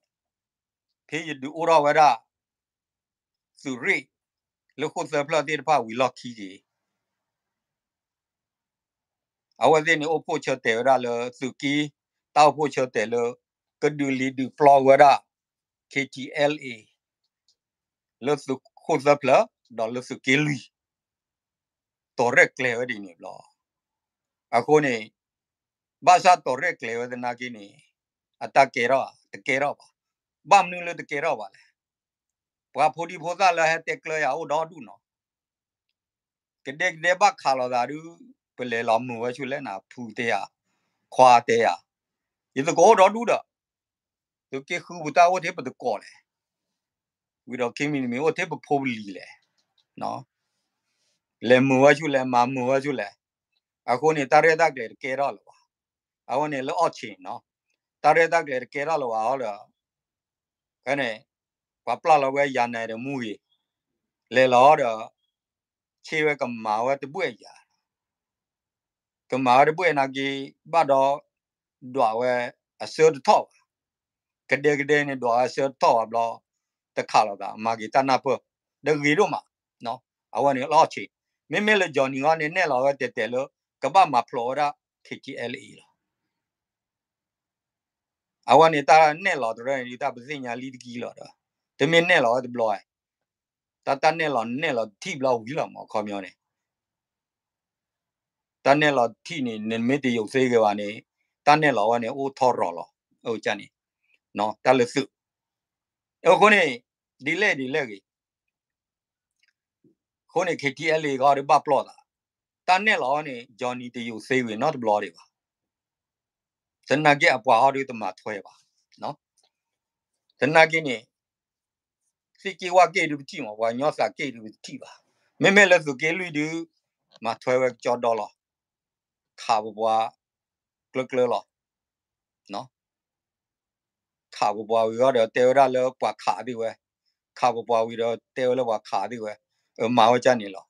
ဖဲယဒုးအိၣ်ထီၣ်ဝဲဒၣ် သုးရ့ၣ် လၢဃိၣ်သၢဖျၢၣ်သ့ၣ်တဖၣ်ဝံၤလီၢ်ခံက့ၤ အဝဲသ့ၣ်န့ၣ် အိၣ်ဖှိၣ်ဆၢတဲာ်ဝဲဒၣ်လၢသုးက့, တၢ်အိၣ်ဖှိၣ်ဆၢတဲာ်လၢ ကဒုးလံၤဒုးပျီဝဲဒၣ် KTLA လၢသုးခိၣ်သၢဖျၢၣ် ဒီးလၢသုးက့လွံၢ် တီၤရဲၣ်ကျဲၤဝဲဒ်န့ၣ်ဘျီ. အဃိန့ၣ် ဘၣ်ဆၣ်တီၤရဲၣ်ကျဲၤဝဲသနာ်က့န့ၣ် အတၢ်ကဲထီၣ်ဧါ, တကဲထီၣ်ဘၣ်. ဘၣ်မနုၤလၢတကဲထီၣ်ဘၣ်လဲၣ်. ပှၤဖိဒံဖိသၣ်လၢဟဲတဲကျၢၤယၤအိၣ်ဒီဒူၣ်နီၤ. ကဒဲကဒဲဘၣ်ခးလိာ်သးဒုး ပလဲၤလီၤမုာ်ဝဲဆူလဲၣ်နၤ ဖုတဲယၤ, ခွါတဲယၤ, ယသကိးအိၣ်ဒီဒူၣ်ဒီး သုးက့ဃုပတၢ်အိၣ်ထဲပသကိးလဲၣ်, ဝံၤဒီးခံမံၤတမံၤအိၣ်ထဲပဖိပလံၤလဲၣ်, လဲၤမုာ်ဝဲဆူလဲၣ် မၤမုာ်ဝဲဆူလဲၣ်. အဃိန့ၣ် တၢ်ရဲၣ်တၢ်ကျဲၤတကဲထီၣ်လၢၤဘၣ်. အဝဲန့ၣ်လၢအီၣ်ဆ့ၣ်နီၤ, တၢ်ရဲၣ်တၢ်ကျဲၤတကဲထီၣ်လၢၤဘၣ်အီၤဒီး ဖဲန့ၣ် ပှၤပျၢ်လီၤဝဲယၤနဲၤဒီးမူဂ့ၤ, လဲၤလီၤအီၤဒီး ဆ့ဝဲကမၤဝဲတဘှဲၣ်ယၤ, ကမၤဝဲတဘှဲၣ်နာ်က့ ဘၣ်ဒီး ဒွးဝဲအဆၢတထီၣ်ဘၣ်. ကဒဲကဒဲန့ၣ် ဒွးဝဲအဆၢတထီၣ်ဘၣ်ဘျီ တခးလိာ်သး မၤက့ၤတၢ်နၢ်ပၢၢ် ဒီးဂ့ၤဒိၣ်မး. အဝဲန့ၣ်လၢအီၣ်ဆ့ၣ်, မ့မ့ၢ်လၢ Johnny ဂီၢ်န့ၣ် နဲၣ်လီၤဝဲတဲတဲလၢ ကဘၣ်မၤဖျိးဝဲဒၣ် KTLA လီၤ. အဝဲန့ၣ်တၢ်နဲၣ်လီၤတရၢန့ၣ် ဒ်တၢ်ပသ့ၣ်ညါလံတကံလီၤဒီး တမ့ၢ်နဲၣ်လီၤဝဲတဘျီဧါ. တၢ်တၢ်နဲၣ်လီၤနဲၣ်လီၤတထံၣ်ဘျီဝံၤလီၤမး အခီပညီန့ၣ် တၢ်နဲၣ်လီၤတထံၣ်န့ၣ် နမ့ၢ်တယိာ်သ့ဂ့ၤဘၣ်န့ၣ် တၢ်နဲၣ်လီၤဝဲန့ၣ် အိၣ်ထီၣ်ရီၤလီၤ. အန့ၣ် တၢ်လၢသုး အဃိန့ၣ် ဒ်လဲၣ်ဒ်လဲၣ်ဂ့ၤ အဃိန့ၣ် KTLA ဂီၢ်ဒီးဘၣ်ပျီၢ်သး, တၢ်နဲၣ်လီၤဝဲန့ၣ် Johnny တယိာ်သ့ဝံၤနီတဘျီဒံးဘၣ်. သနာ်က့အပှၤဟီဒုးတမၤထွဲဘၣ်. သနာ်က့န့ၣ် သ့ၣ်က့ၣ်ဝၣ်က့ၣ်ဒုးပထံၣ်မး ပှၤကညီသးက့ၣ်ဒုးပထံၣ်ဘၣ်. မ့မ့ၢ်လၢသုးက့လွံၢ်ဒုး မၤထွဲဝဲကၠီဒီလီၤ. ခးပပှၤကျၢၤကျၢၤလီၤ. ခးပပှၤဝံၤဃီဒီးတဲဝဲဒၣ်လၢပှၤခးသ့ၣ်ဝဲ, ခးပပှၤဝံၤဒီးတဲဝဲလၢပှၤခးသ့ၣ်ဝဲ, အမၤဝဲကန့ၣ်လီၤ.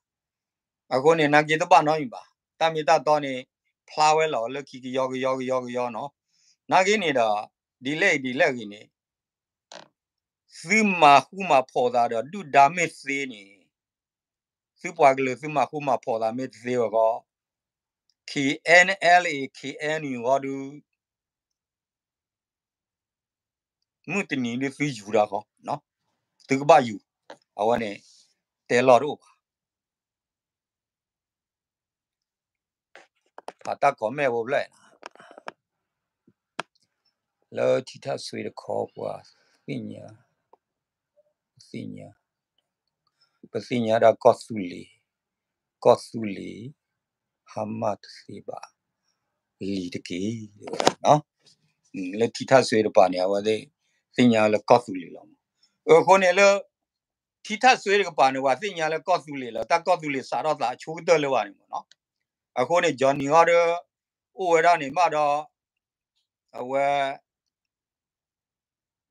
အဃိန့ၣ် နာ်က့တဘၣ်နီတမံၤဘၣ်, တၢ်မ့ၢ်တၢ်တီန့ၣ် ဖျါဝဲလီၤလၢခံကယီကယီကယီကယီနီၤ. နာ်က့န့ၣ်ဒီး ဒ်လဲၣ်အံၤဒ်လဲၣ်ဂ့ၤန့ၣ် သုမၤဃူမၤဖိးသးဒီးဒုၣ်ဒါမ့ၢ်သ့န့ၣ်, သုပှၤကလုာ်သုမၤဃူမၤဖိးသးမ့ၢ်တသ့ဝဲဃီ, K N L A K N U ဃီဒုး မုၢ်တနံၤဒုးသုယူၤတၢ်ဃီ, သုကဘၣ်ယူၤ, အဝဲန့ၣ် တဲလီၤတအိၣ်ဘၣ်. ဖးတၢ်ကိးမ့ၣ်ဖိဖျၢၣ်, လၢထံထၣ်စွ့တခီပှၤသ့ၣ်ညါ, သ့ၣ်ညါ, ပသ့ၣ်ညါဒၣ်ကီၢ်သူလ့ၤ, ကီၢ်သူလ့ၤ ဟါမၢ်တသ့ဘၣ်, လံၤတက့ၢ်. လၢထံထၣ်စွ့တပၤန့ၣ် အဝဲသ့ၣ်သ့ၣ်ညါလၢကီၢ်သူလ့ၤလီၤ. အဃိန့ၣ်လၢ ထံထၣ်စွ့တကပၤန့ၣ် ပှၤသ့ၣ်ညါလၢကီၢ်သူလ့ၤလီၤ, တၢ်ကီၢ်သူလ့ၤစးထီၣ်သးအဆိကတၢၢ်လၢၤဘၣ်န့ၣ်မ့ၢ်နီၤ. အဃိန့ၣ် Johnny ဃီဒီး အိၣ်ဝဲဒၣ်န့ၣ်ဘၣ်ဒီး အဝဲ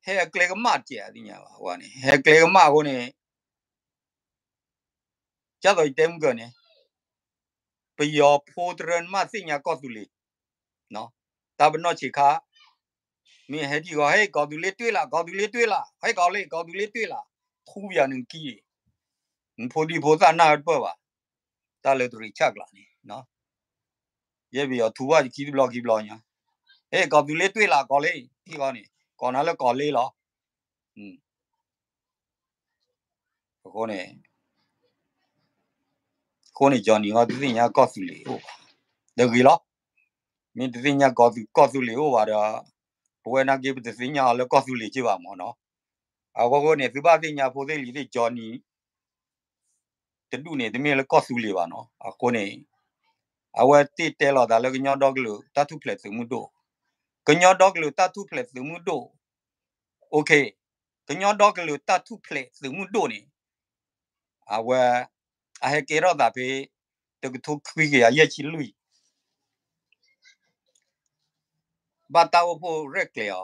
ဟဲအကျဲကမၣ်တကဲးသ့ၣ်ညါဘၣ်, အဝဲန့ၣ် ဟဲကျဲကမၣ်အဃိန့ၣ် ကၢ်သိးယတဲမုၢ်ကၢန့ၣ် ပယီၤဖိတရၢနမၣ်သ့ၣ်ညါကီၢ်သူလ့ၤ, တၢ်ပနီၣ်ဆံးခါ, မ့ၢ်ဟဲထံၣ်ဂီၤ ဟဲ ကီၢ်သူလ့ၤတွ့လး, ကီၢ်သူလ့ၤတွ့လး, ဟဲကီၢ်လ့ ကီၢ်သူလ့ၤတွ့လး, ထူပယီၤနကံ, နဖိဒံဖိသၣ်နၢ်တပၢၢ်ဘၣ်, တၢ်လၢတရံးဆၢကျါန့ၣ် ယဲပယီၤထူဘၣ်ခံတဘျီခံဘျီညါ, ဟဲ ကီၢ်သူလ့ၤတွ့လးကီၢ်လ့, ထံၣ်ဂီၤန့ၣ် ကီၢ်နၤလၢကီၢ်လ့လီၤ. အဃိန့ၣ် အဃိန့ၣ် Johnny ဃီတသ့ၣ်ညါကီၢ်သူလ့ၤအိၣ်ဘၣ်, တဂ့ၤလီၤ. မ့ၢ်တသ့ၣ်ညါကီၢ်သူလ့ၤအိၣ်ဘၣ်ဒီး ပဝဲနာ်က့ပတသ့ၣ်ညါအီၤလၢကီၢ်သူလ့ၤက့ဘၣ်မ့ၢ်နီၤ. အဃိန့ၣ် သုဘၣ်သ့ၣ်ညါဖိသ့ၣ်လံၤသ့ၣ် Johnny တဒူၣ်န့ၣ် တမ့ၢ်လၢကီၢ်သူလ့ၤဘၣ်နီၤ. အဃိန့ၣ် အဝဲသ့ၣ်တဲလီၤသးလၢကညီဒီကလုာ်တၢ်ထူၣ်ဖျဲးသုးမုၢ်ဒိၣ်, ကညီဒီကလုာ်တၢ်ထူၣ်ဖျဲးသုးမုၢ်ဒိၣ်, OK, ကညီဒီကလုာ်တၢ်ထူၣ်ဖျဲးသုးမုၢ်ဒိၣ်န့ၣ် အဝဲ အဟဲကဲထီၣ်သးဖဲ တကထိခွံကယၤယဲၢ်ဆံလွံၢ် ဘၣ်တၢ်အိၣ်ဖှိၣ်ရဲၣ်ကျဲၤအီၤ,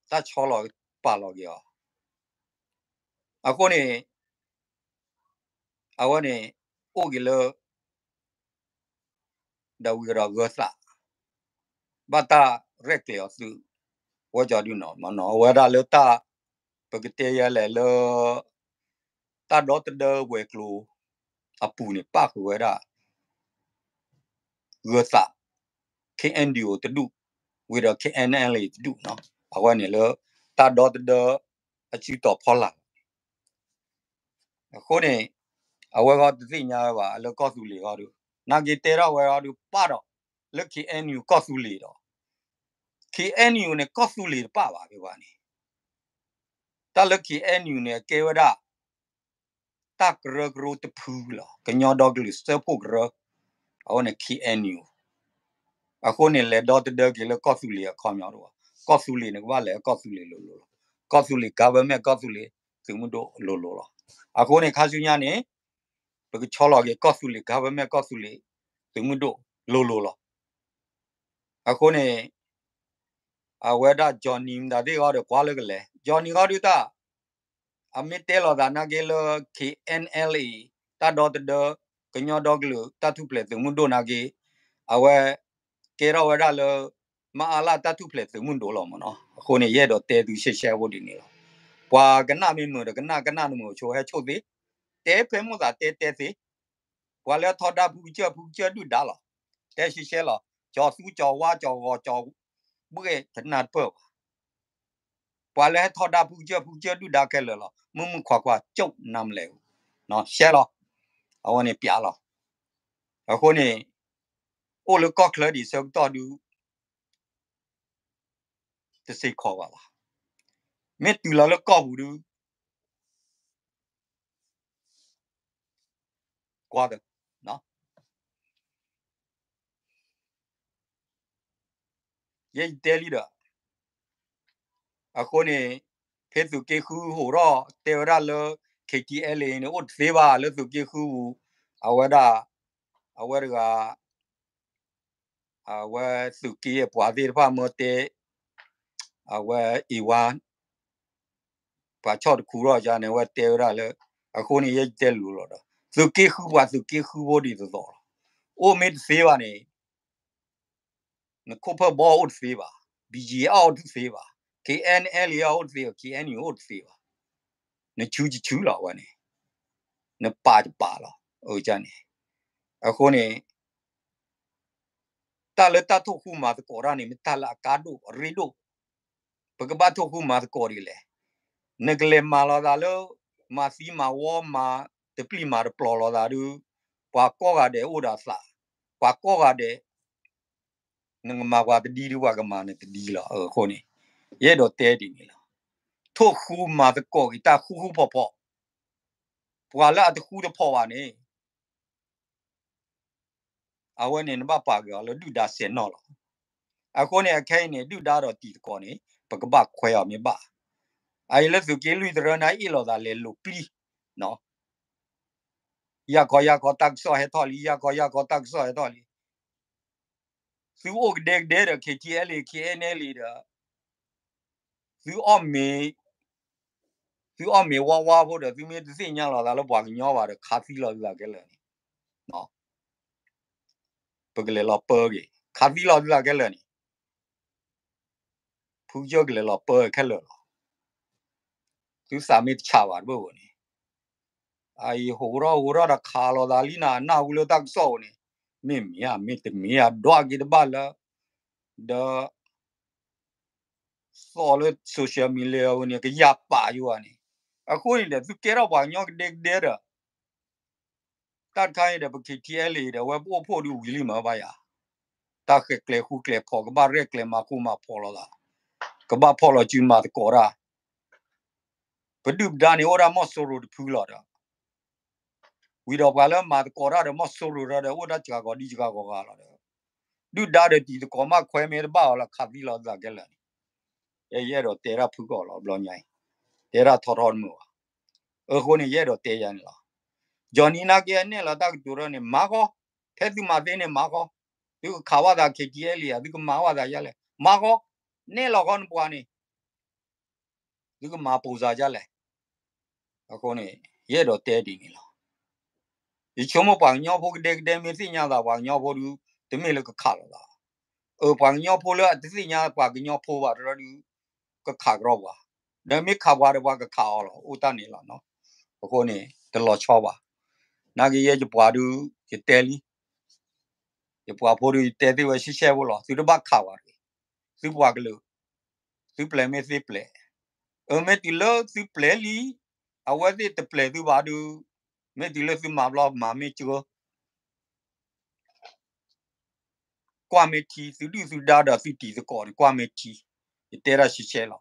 တၢ်ဆီလီၤပာ်လီၤက့ၤအီၤ, အဃိန့ၣ် အဝဲန့ၣ် အိၣ်က့ၤလၢ ဒီးဝံၤကဒီးဂၢၤသး, ဘၣ်တၢ်ရဲၣ်ကျဲၤအီၤသုး, ဝဲကၠီဒုနီၤ, အဝဲဒၣ်လၢတၢ် ပကတဲယဲလဲၣ်လၢ တၢ်ဒီသဒၢဝဲၤကျိၤအပူၤန့ၣ် ပၣ်ဃုာ်ဝဲဒၣ် ဂၢၤသး K N D O တဒူၣ်, ဝံၤဒီး K N L A တဒူၣ်နီၤ, အဝဲန့ၣ်လၢ တၢ်ဒီသဒၢအစုတီၤဖီလာ်လီၤ. အဃိန့ၣ် အဝဲဃီတသ့ၣ်ညါဝဲဘၣ် လၢကီၢ်သူလ့ၤဃီဒီး နာ်က့တဲထီၣ်ဝဲဃီဒီး ပၣ်ဒီး လၢ K N U ကီၢ်သူလ့ၤဒီး K N U န့ၣ် ကီၢ်သူလ့ၤတပၣ်ဘၣ် ဖဲဘၣ်န့ၣ်, တၢ်လၢ K N U န့ၣ် ကဲဝဲဒၣ် တၢ်ကရၢကရိတဖုလီၤ, ကညီဒီကလုာ်စၢဖှိၣ်ကရၢ, အဝဲန့ၣ် K N U, အဃိန့ၣ် လဲၤဒီသဒၢက့ၤလၢကီၢ်သူလ့ၤအခီပညီတအိၣ်ဘၣ်, ကီၢ်သူလ့ၤန့ၣ်ကဘၣ်လဲၤကီၢ်သူလ့ၤလိၤလိၤလီၤ, ကီၢ်သူလ့ၤ government ကီၢ်သူလ့ၤသုးမုၢ်ဒိၣ်လိၤလိၤလီၤ. အဃိန့ၣ် ခါဆူညါန့ၣ် ပကဆီလီၤက့ၤကီၢ်သူလ့ၤ government ကီၢ်သူလ့ၤသုးမုၢ်ဒိၣ်လိၤလိၤလီၤ. အဃိန့ၣ် အဝဲဒၣ် Johnny မတၤသ့ၣ်ဃီဒီး ကွၢ်လၢကလဲၤ Johnny ဃီဒုးတၢ် အမ့ၢ်တဲလီၤသးနာ်က့လၢ K N L A တၢ်ဒီသဒၢ ကညီဒီကလုာ်တၢ်ထူၣ်ဖျဲးသုးမုၢ်ဒိၣ်နာ်က့ အဝဲ ကဲထီၣ်ဝဲဒၣ်လၢ မအလ တၢ်ထူၣ်ဖျဲးသုးမုၢ်ဒိၣ်လီၤမ့ၢ်နီၤ. အဃိန့ၣ် ယအဲၣ်ဒိးတဲသုရှဲရှဲဖိဒ်န့ၣ်လီၤ. ပှၤကနၣ်မ့ၢ်မုာ်ဒီးကနၣ်, ကနၣ်တမုာ်ဆိဟဲဆိၣ်သ့, တဲဖဲမိၣ်သးတဲတဲသ့, ပှၤလၢထီဒါဖုကစၢၢ် ဖုကစၢၢ်ဒုၣ်ဒါလီၤ. တဲရှဲရှဲလီၤ. ကၠီၤသူကၠီၤဝါ ကၠီၤဂီၤကၠီၤဘှဲၣ် ကနၣ်တပၢၢ်ဘၣ်. ပှၤလၢဟဲထီဒါဖုကစၢၢ် ဖုကစၢၢ်ဒုၣ်ဒါခဲလၢာ်လီၤ. မုၢ်မုၢ်ခွါခွါ ကၠိၣ်နါမလဲၣ်, ရှဲလီၤ. အဝဲန့ၣ်ပျးလီၤ. အဃိန့ၣ် အိၣ်လၢကီၢ်ချၢဒံးဆၢကတီၢ်ဒုး တစ့ၢ်ကီးဘၣ်လီၤ. မ့ၢ်တုၤလီၤလၢကီၢ်ပူၤဒုး ကွၢ်သ, ယဲယတဲလံဒီး အဃိန့ၣ် ဖဲသုးက့ဃုဟိးထီၣ်တဲဝဲဒၣ်လၢ K T L A န့ၣ် အိၣ်တသ့ဘၣ် လၢသုးက့ဃုပူၤ, အဝဲဒၣ်, အဝဲတဂၤ, အဝဲသုးက့အပှၤသ့ၣ်တဖၣ်မၢတဲ, အဝဲအ့ၣ်ဝါ ပှၤဆီၣ်တခူထီၣ်ယါန့ၣ် အဝဲတဲဝဲဒၣ်လၢ, အဃိန့ၣ် ယဲယတဲလိၤလီၤဒီး သုးက့ဃုပှၤသုးက့ဃုဖိဒ်သိးသိးလီၤ. အိၣ်မ့ၢ်တသ့ဘၣ်န့ၣ် နခိၣ်ဖၢၣ်ဘီအိၣ်တသ့ဘၣ်, B G F အိၣ်တသ့ဘၣ်, K N L A အိၣ်တသ့ဘၣ်, K N U အိၣ်တသ့ဘၣ်, နဆူယဆူလီၤဝဲန့ၣ်, နပာ်ယပာ်လီၤ, အန့ၣ်, အဃိန့ၣ် တၢ်လၢတၢ်ထိၣ်ဃူမၤသကိးတၢ်န့ၣ် မ့ၢ်တၢ်လၢအကါဒိၣ်အရ့ဒိၣ်, ပကဘၣ်ထိၣ်ဃူမၤသကိးဒ်လဲၣ်. နကလဲၤမၤလီၤသးလၢ မၤသံမၤဝီ မၤတပျံၤမၤတပျီၤလီၤသးဒီး, ပှၤကိးဂၤဒဲးအိၣ်ဒီးသး, ပှၤကိးဂၤဒဲး, နကမၤပှၤတဒ်ဒီး ပှၤကမၤနတဒ်လီၤ. အဃိန့ၣ် ယအဲၣ်ဒိးတဲဒ်န့ၣ်လီၤ. ထိၣ်ဃူမၤသကိးက့ၤတၢ်ဃူဃူဖိးဖိး, ပှၤလၢအတဃူတဖိးဘၣ်န့ၣ် အဝဲန့ၣ်နဘၣ်ပာ်က့ၤအီၤလၢဒုၣ်ဒါစဲးနီၣ်လီၤ. အဃိန့ၣ် အခဲအံၤန့ၣ် ဒုၣ်ဒါဒီးတံၤသကိးန့ၣ် ပကဘၣ်ခွဲးအီၤမ့ၢ်ဘၣ်. အအံၤလၢသုးက့လွံၢ်တရၢန့ၣ် အ့ၣ်လိာ်သးလဲၤလိာ်ပျံၤ, ယၢ်ခီယၢ်ခီတၢ်ကစီၣ်ဟဲထီၣ်လံ, ယၢ်ခီယၢ်ခီတၢ်ကစီၣ်ဟဲထီၣ်လံ. သုအိၣ်ကဒဲကဒဲဒီး K T L A K N L A ဒီး သုအီၣ်မ့ၤ, သုအီၣ်မ့ၤဝါဝါဖိဒီး သုမ့ၢ်တသ့ၣ်ညါလီၤသးလၢပှၤကညီဘၣ်ဒီး ခးသံလီၤသုသးခဲလၢာ်န့ၣ်, ပကလဲၤလီၤပၢက့ၤ, ခးသံလီၤသုသးခဲလၢာ်န့ၣ်, ဖုကစၢၢ်ကလဲၤလီၤပၢခဲလၢာ်လီၤ. သုသးမ့ၢ်တဆးဘၣ်တဘၣ်ဧိၤန့ၣ်, အအံၤဟူးထီၣ်ဟူးထီၣ်ဒီးခးလီၤသးလံနၤ နၢ်ဟူလၢတၢ်ကစီၣ်ဧိၤန့ၣ်, မ့ၢ်မ့ၢ်ဧါ မ့ၢ်တမ့ၢ်ဧါ ဒွးက့ၤတဘၣ်လၢ, ဒီး သီၣ်လၢ social media အံၤန့ၣ် ကယၢ်ပာ်ယိၤဧါန့ၣ်, အဃိန့ၣ်ဒီး သုကဲထီၣ်ပှၤကညီကဒဲကဒဲဒီး တၢ်တခါအံၤဒီး ပ K T L A ဒီး အဝဲပအိၣ်ဖှိၣ်ဒုးဝံၤလံမ့ၢ်ဘၣ်ယၤ, တၢ်ဃဲၤကျဲၤဃူကျဲၤဖိး ကဘၣ်ရဲၣ်ကျဲၤမၤဃူမၤဖိးလိာ်သး, ကဘၣ်ဖီၣ်လီၤစုမၤသကိးတၢ်, ပဒုၣ်ပဒါန့ၣ် အိၣ်ဒၣ်မီၢ်စိရိၤတဖုလီၤဒီး ဝံၤဒီးပှၤလၢမၤသကိးတၢ်ဒီးမီၢ်စိရိၤဒီး အိၣ်ဒၣ်စှၤဂီၤဒ်စှၤဂီၤဂၤလီၤဒီး ဒုၣ်ဒါဒီးတံၤသကိးမးခွဲမ့ၢ်တဘၣ်အီၤလီၤ ခးသံလီၤသးခဲလၢာ်န့ၣ်, ယအဲၣ်ဒိးတဲတၢ်ဖုကီၢ်လီၤ ဘျီညါအံၤ, တဲတၢ်ထီထီတမုာ်ဘၣ်. အဃိန့ၣ် ယအဲၣ်ဒိးတဲယၤန့ၣ်လီၤ. Johnny နာ်က့အနဲၣ်လီၤတၢ်ကတိၤထီၣ်န့ၣ် မၤဃီ, ဖဲသုမၤသ့န့ၣ်မၤဃီ, သုကခးဘၣ်သး K T L A သုကမၤဘၣ်သးယါလဲၣ် မၤဃီ, နဲၣ်လီၤဃီနပှၤန့ၣ် သုကမၤပိာ်စၢ်ဒ်လဲၣ်. အဃိန့ၣ် ယအဲၣ်ဒိးတဲဒ်န့ၣ်လီၤ. ယဆိကမိၣ်ပှၤကညီဖိကဒဲကဒဲမ့ၢ်သ့ၣ်ညါသးပှၤကညီဖိဒုး တမ့ၢ်လၢကခးလိာ်သး, အၢ ပှၤကညီဖိလၢအတသ့ၣ်ညါပှၤကညီဖိဘၣ်တရၢဒုး ကခးကရီပှၤ, ဒီးမ့ၢ်ခးပှၤဒီးပှၤကခးအီၤလီၤ အိၣ်တၢ်န့ၣ်လီၤ. အဃိန့ၣ် တလီၤဆီဘၣ်. နာ်က့ယဲယပှၤဒုး ယတဲလံ ယပှၤဖိဒုးယတဲသ့ဝဲရှဲရှဲဖိလီၤ သုတဘၣ်ခးပှၤတဂ့ၤ, သုပှၤကလုာ်, သုပျဲၤမ့ၢ်သ့ပျဲၤ, အၢ မ့ၢ်တုၤလၢသုပျဲၤလံ, အဝဲသ့ၣ်တပျဲၤသုဘၣ်ဒုး, မ့ၢ်တုၤလၢသုမၤဘျီမၤမ့ၢ်ကၢ ကွၢ်မ့ၢ်ထံ, သုဒုၣ်သုဒါဒီးသုတံၤသကိးန့ၣ် ကွၢ်မ့ၢ်ထံ, ယတဲတၢ်ရှဲရှဲလီၤ.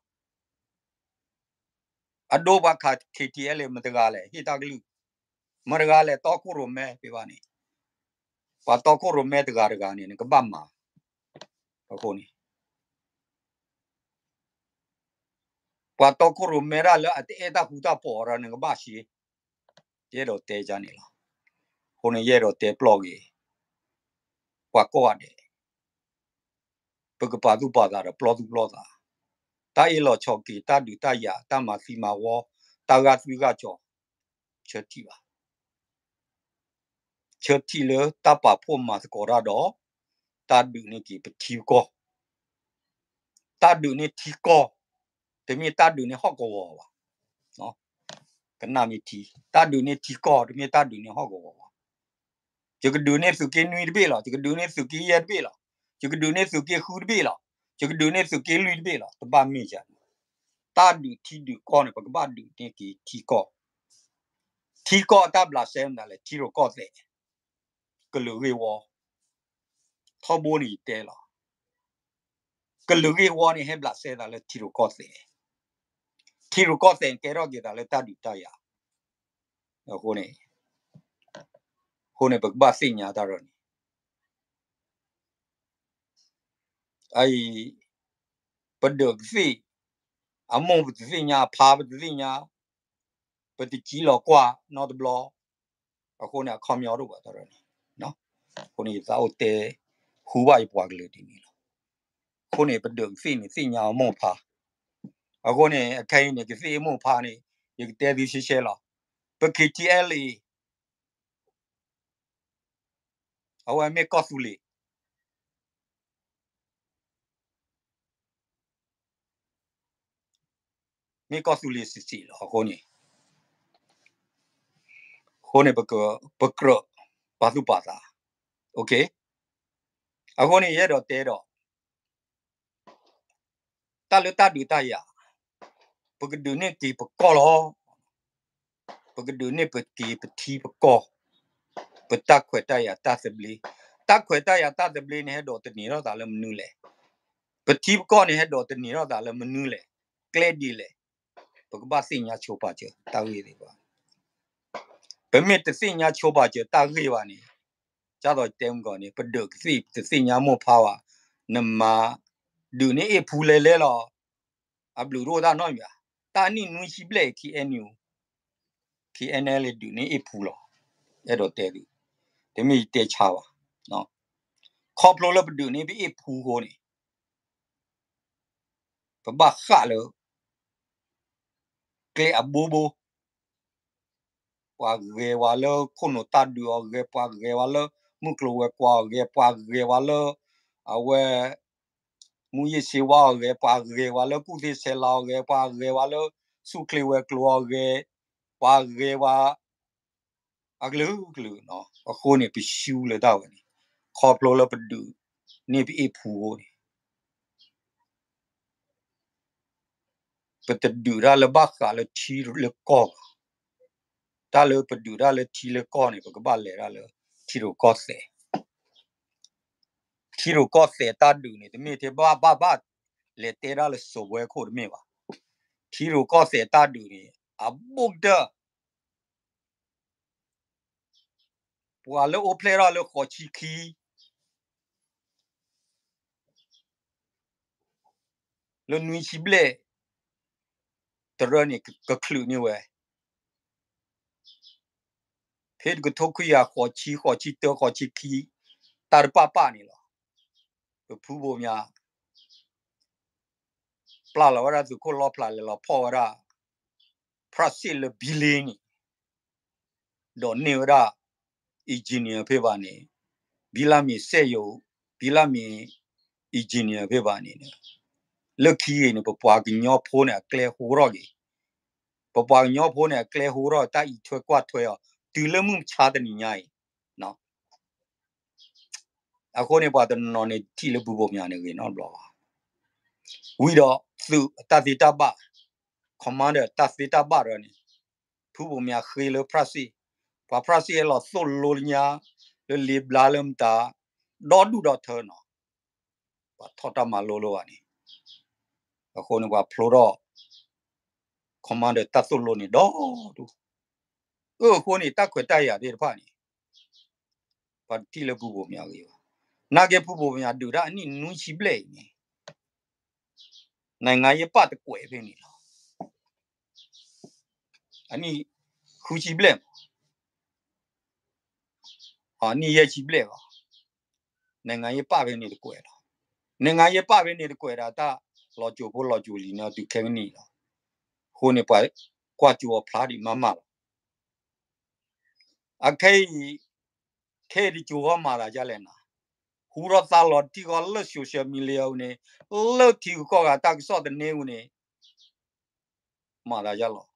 အဒိပှၤခး K T L A မတဂၤလဲၣ် ဟ့ၣ်တၢ်ကလုၢ်, မတဂၤလဲၣ်တီခိၣ်ရိၣ်မဲဖဲဘၣ်န့ၣ်, ပှၤတီခိၣ်ရိၣ်မဲတဂၤတဂၤန့ၣ် နကဘၣ်မၤ, အဃိန့ၣ် ပှၤတီခိၣ်ရိၣ်မဲဒၣ်လၢအတအဲၣ်တၢ်ဃူတၢ်ဖိးဒီးနကဘၣ်ရှဲ, ယအဲၣ်ဒိးတဲယၤန့ၣ်လီၤ. အဃိန့ၣ်ယအဲၣ်ဒိးတဲပျီၢ်က့ၤ ပှၤကိးဂၤဒဲး ပကပာ်သူၣ်ပာ်သးဒီးပျီသူၣ်ပျီသး, တၢ်အ့ၣ်လိာ်ဆိးက့ၤ တၢ်ဒုးတၢ်ယၤ တၢ်မၤသံမၤဝီ တၢ်ဂာ်သွံဂာ်စီၤ, ဆၢထံၣ်ဘၣ်, ဆၢထံၣ်လၢတၢ်ပာ်ဖှိၣ်မၤသကိးတၢ်ဒီး တၢ်ဒုးန့ၢ်က့ၤပထံပကီၢ်, တၢ်ဒုးန့ၢ်ထံကီၢ်, တမ့ၢ်တၢ်ဒုးန့ၢ်ဟီၣ်ကဝီၤဘၣ်. ကနၣ်မ့ၢ်ထံ, တၢ်ဒုးန့ၢ်ထံကီၢ် တမ့ၢ်တၢ်ဒုးန့ၢ်ဟီၣ်ကဝီၤဘၣ်. ယကဒုးန့ၢ်သုးက့နွံတဘ့ၣ်လီၤ, ယကဒုးန့ၢ်သုးက့ယဲၢ်တဘ့ၣ်လီၤ, ယကဒုးန့ၢ်သုးက့ဃုတဘ့ၣ်လီၤ, ယကဒုးန့ၢ်သုးက့လွံၢ်တဘ့ၣ်လီၤ, တဘၣ်မ့ၢ်ယၤ, တၢ်ဒုးထံဒုးကီၢ်န့ၣ် ပကဘၣ်ဒုးန့ၢ်က့ၤထံကီၢ်, ထံကီၢ်အတၢ်ဘျးစဲမနုၤလဲၣ် ထံရူၢ်ကီၢ်သဲး, ကလုာ်ဂ့ၢ်ဝီ, ထီဘိန့ၣ်ယတဲလီၤ. ကလုာ်ဂ့ၢ်ဝီန့ၣ် ဟဲဘျးစဲသးလၢထံရူၢ်ကီၢ်သဲး, ထံရူၢ်ကီၢ်သဲးန့ၣ် ကဲထီၣ်က့ၤသးလၢတၢ်ဒုးတၢ်ယၤ, အဃိန့ၣ်, အဃိန့ၣ် ပကဘၣ်သ့ၣ်ညါတၢ်ဒီးန့ၣ်, အအံၤ, ပဒုးကသ့ၣ်, အမိၢ်ပတသ့ၣ်ညါ အဖါပတသ့ၣ်ညါ, ပတစံးလီၤကွၢ်နီတဘျီ, အဃိန့ၣ် အခီပညီတအိၣ်ဘၣ်တၢ်န့ၣ်, အဃိန့ၣ် ယသးအိၣ်တဲ ဟူဘၣ်ယပှၤကလုာ်ဒ်န့ၣ်လီၤ. အဃိန့ၣ် ပဒုးကသ့ၣ်န့ၣ် သ့ၣ်ညါအမိၢ်ဖါ, အဃိန့ၣ် အခဲအံၤန့ၣ် ကသ့ၣ်အမိၢ်ဖါန့ၣ် ယကတဲသုရှဲရှဲလီၤ. ပ K T L A အဝဲမ့ၢ်ကီၢ်သူလ့ၤ, မ့ၢ်ကီၢ်သူလ့ၤစံးစံးလီၤ. အဃိန့ၣ်, အဃိန့ၣ် ပကြၢးပာ်သူၣ်ပာ်သး, အဃိန့ၣ် ယအဲၣ်ဒိးတဲဒီး တၢ်လၢတၢ်ဒုးတၢ်ယၤ, ပကဒုးန့ၢ်က့ၤပကီၢ်လီၤ. ပကဒုးန့ၢ်က့ၤပထံပကီၢ်, ပတၢ်ခွဲးတၢ်ယာ်တၢ်သဘျ့, တၢ်ခွဲးတၢ်ယာ်တၢ်သဘျ့န့ၣ် ဟဲဒိးသန့ၤထီၣ်သးလၢမနုၤလဲၣ်. ပထံပကီၢ်န့ၣ် ဟဲဒိးသန့ၤထီၣ်သးလၢမနုၤလဲၣ်, ကျဲဒ်လဲၣ်. ပကဘၣ်သ့ၣ်ညါဆိပာ်စၢၤတၢ်ဂ့ၢ်သ့ၣ်တဖၣ်, ပမ့ၢ်တသ့ၣ်ညါဆိပာ်စၢၤတၢ်ဂ့ၢ်ဘၣ်န့ၣ်, ကၢ်သိးတဲမုၢ်ကီၢ်န့ၣ် ပဒုးကသ့ၣ် တသ့ၣ်ညါမိၢ်ဖါဘၣ်, နမၤ ဒုးန့ၢ်အ့ၣ်ဖူလဲၤလဲၤလီၤ. အဘျုးတအိၣ်တၢ်နီတမံၤဘၣ်, တၢ်နံၣ်နွံဆံဘျဲၣ် K N U, K N L A ဒုးန့ၢ်အ့ၣ်ဖူလီၤ. အဲၣ်ဒိးတဲသု, တမ့ၢ်ယတဲဆါဘၣ်, ခီဖျိလၢပဒုးန့ၢ်ပအ့ၣ်ဖူအဃိန့ၣ် ပဘၣ်ဃၣ်လၢ ကျဲအဘိဘိ, ပှၤဂဲၤဝဲလၢခိၣ်နူာ်တၢ်ဒုးအီၤဂဲၤ, ပှၤဂဲၤဝဲလၢမုၢ်ကျိၤဝဲၤကွာ်အီၤဂဲၤ, ပှၤဂဲၤဝဲလၢ အဝဲ မူးယစ်ဆေးဝါးအီၤဂဲၤ, ပှၤဂဲၤဝဲလၢကူၣ်သ့ဆဲးလၤအီၤဂဲၤ, ပှၤဂဲၤဝဲလၢဆူၣ်ချ့ဝဲၤကျိၤအီၤဂဲၤ, ပှၤဂဲၤဝဲ အကလုာ်ကလုာ်, အဃိန့ၣ် ပရှုံးလၢတၢ်ဝဲန့ၣ်, ခီဖျိလၢပဒုးန့ၢ်ပအ့ၣ်ဖူအဃိန့ၣ် ပတဒုးတၢ်လၢဘၣ်ဃးလၢထံလၢကီၢ်ဘၣ်. တၢ်လၢပဒုးတၢ်လၢထံလၢကီၢ်န့ၣ် ပကဘၣ်လဲၤတၢ်လၢထံရူၢ်ကီၢ်သဲး, ထံရူၢ်ကီၢ်သဲးတၢ်ဒုးန့ၣ် တမ့ၢ်ထဲဘၣ်ဘၣ်ဘၣ် လဲၤတဲတၢ်လၢစိာ်ဘှဲခိၣ်တမ့ၢ်ဘၣ်. ထံရူၢ်ကီၢ်သဲးတၢ်ဒုးန့ၣ် အဘူးကတၢၢ် ပှၤလၢအိၣ်ဖျဲၣ်ထီၣ်လၢဃိးဆံခံ လၢနွံဆံဘျဲၣ် တရၢန့ၣ် ကချုးန့ၢ်ဝဲ, ဖဲတကထိခွံကယၤဃိးဆံ ဃိးဆံတၢ ဃိးဆံခံ တၢ်တပာ်ပာ်န့ၣ်လီၤ. ပဖုဘိးမၠး ပျၢ်လီၤဝဲဒၣ်သုးခိၣ်လီဖျး လဲၤလီၤဖီၣ်ဝဲဒၣ် ဖြၣ်စ့ၣ်လၢဘံလ့န့ၣ် ဒီးန့ၢ်ဝဲဒၣ် engineer ဖဲဘၣ်န့ၣ်, ဘံလၢမ့ၢ်စဲယိၤ, ဘံလၢမ့ၢ် engineer ဖဲဘၣ်န့ၣ်, လၢခံဂ့ၤန့ၣ် ပပှၤကညီဖိန့ၣ် အကျဲဟိထီၣ်က့ၤ, ပပှၤကညီဖိန့ၣ် အကျဲဟိထီၣ် တၢ်အံးထွဲကွၢ်ထွဲအီၤ တုၤလၢမုၢ်မဆါတနံၤညါအံၤ အဃိန့ၣ် ပှၤတနီၤန့ၣ် ထံၣ်လၢဖုဘိးမၠးန့ၣ်ဂ့ၤနီတဘျီဘၣ်. ဝံၤဒီးသုးတၢ်သ့တၢ်ဘၣ်, commander တၢ်သ့တၢ်ဘၣ်တဖၣ်န့ၣ် ဖုဘိးမၠးဃ့လၢဖြၣ်စ့ၣ်, ပှၤဖြၣ်စ့ၣ်ဟဲလီၤသိၣ်လိလၢညါ လၢလ့ဘျါလၢမတၤ ဒီဒူၣ်ဒီထၢနီၤ, ပှၤထီၣ်တၢ်မၤလိလၢဘၣ်န့ၣ်, အဃိန့ၣ် ပှၤဖျိထီၣ် commander တၢ်သိၣ်လိန့ၣ်ဒီဒူၣ်, အဃိန့ၣ် တၢ်ခွဲးတၢ်ယာ်သ့ၣ်တဖၣ်န့ၣ် ပှၤတထံၣ်လၢဖုဘိးမၠးဂ့ၤဘၣ်. နာ်က့ဖုဘိးမၠးဒုးတၢ်အနံၣ်နွံဆံဘျဲၣ်အံၤန့ၣ် နိုင်ငံရေးပၣ်တကွဲးဖဲန့ၣ်လီၤ. အနံၣ်ဃုဆံဘျဲၣ်မး, အနံၣ်ယဲၢ်ဆံဘျဲၣ်လီၤ. နိုင်ငံရေးပၣ်ဖဲန့ၣ်တကွဲးလီၤ. နိုင်ငံရေးပၣ်ဖဲန့ၣ်တကွဲးဒီး တၢ်လီၤစိၤဖိလီၤစိၤလံၤန့ၣ် တုၤခဲကနံၣ်အံၤလီၤ. အဃိန့ၣ် ပှၤကွၢ်ကၠိအီၤဖျါဒံးမးမးလီၤ. အခဲအံၤ ခဲအံၤတကၠိၤဃီမၤသးဒ်လဲၣ်နၤ, ဟူထီၣ်သါလီၤတံၢ်ဃီလၢ social media န့ၣ်, လၢထံဂုၤကီၢ်ဂၤတၢ်ကစီၣ်သန့ဝံၤန့ၣ် မၤသးဒ်လဲၣ်.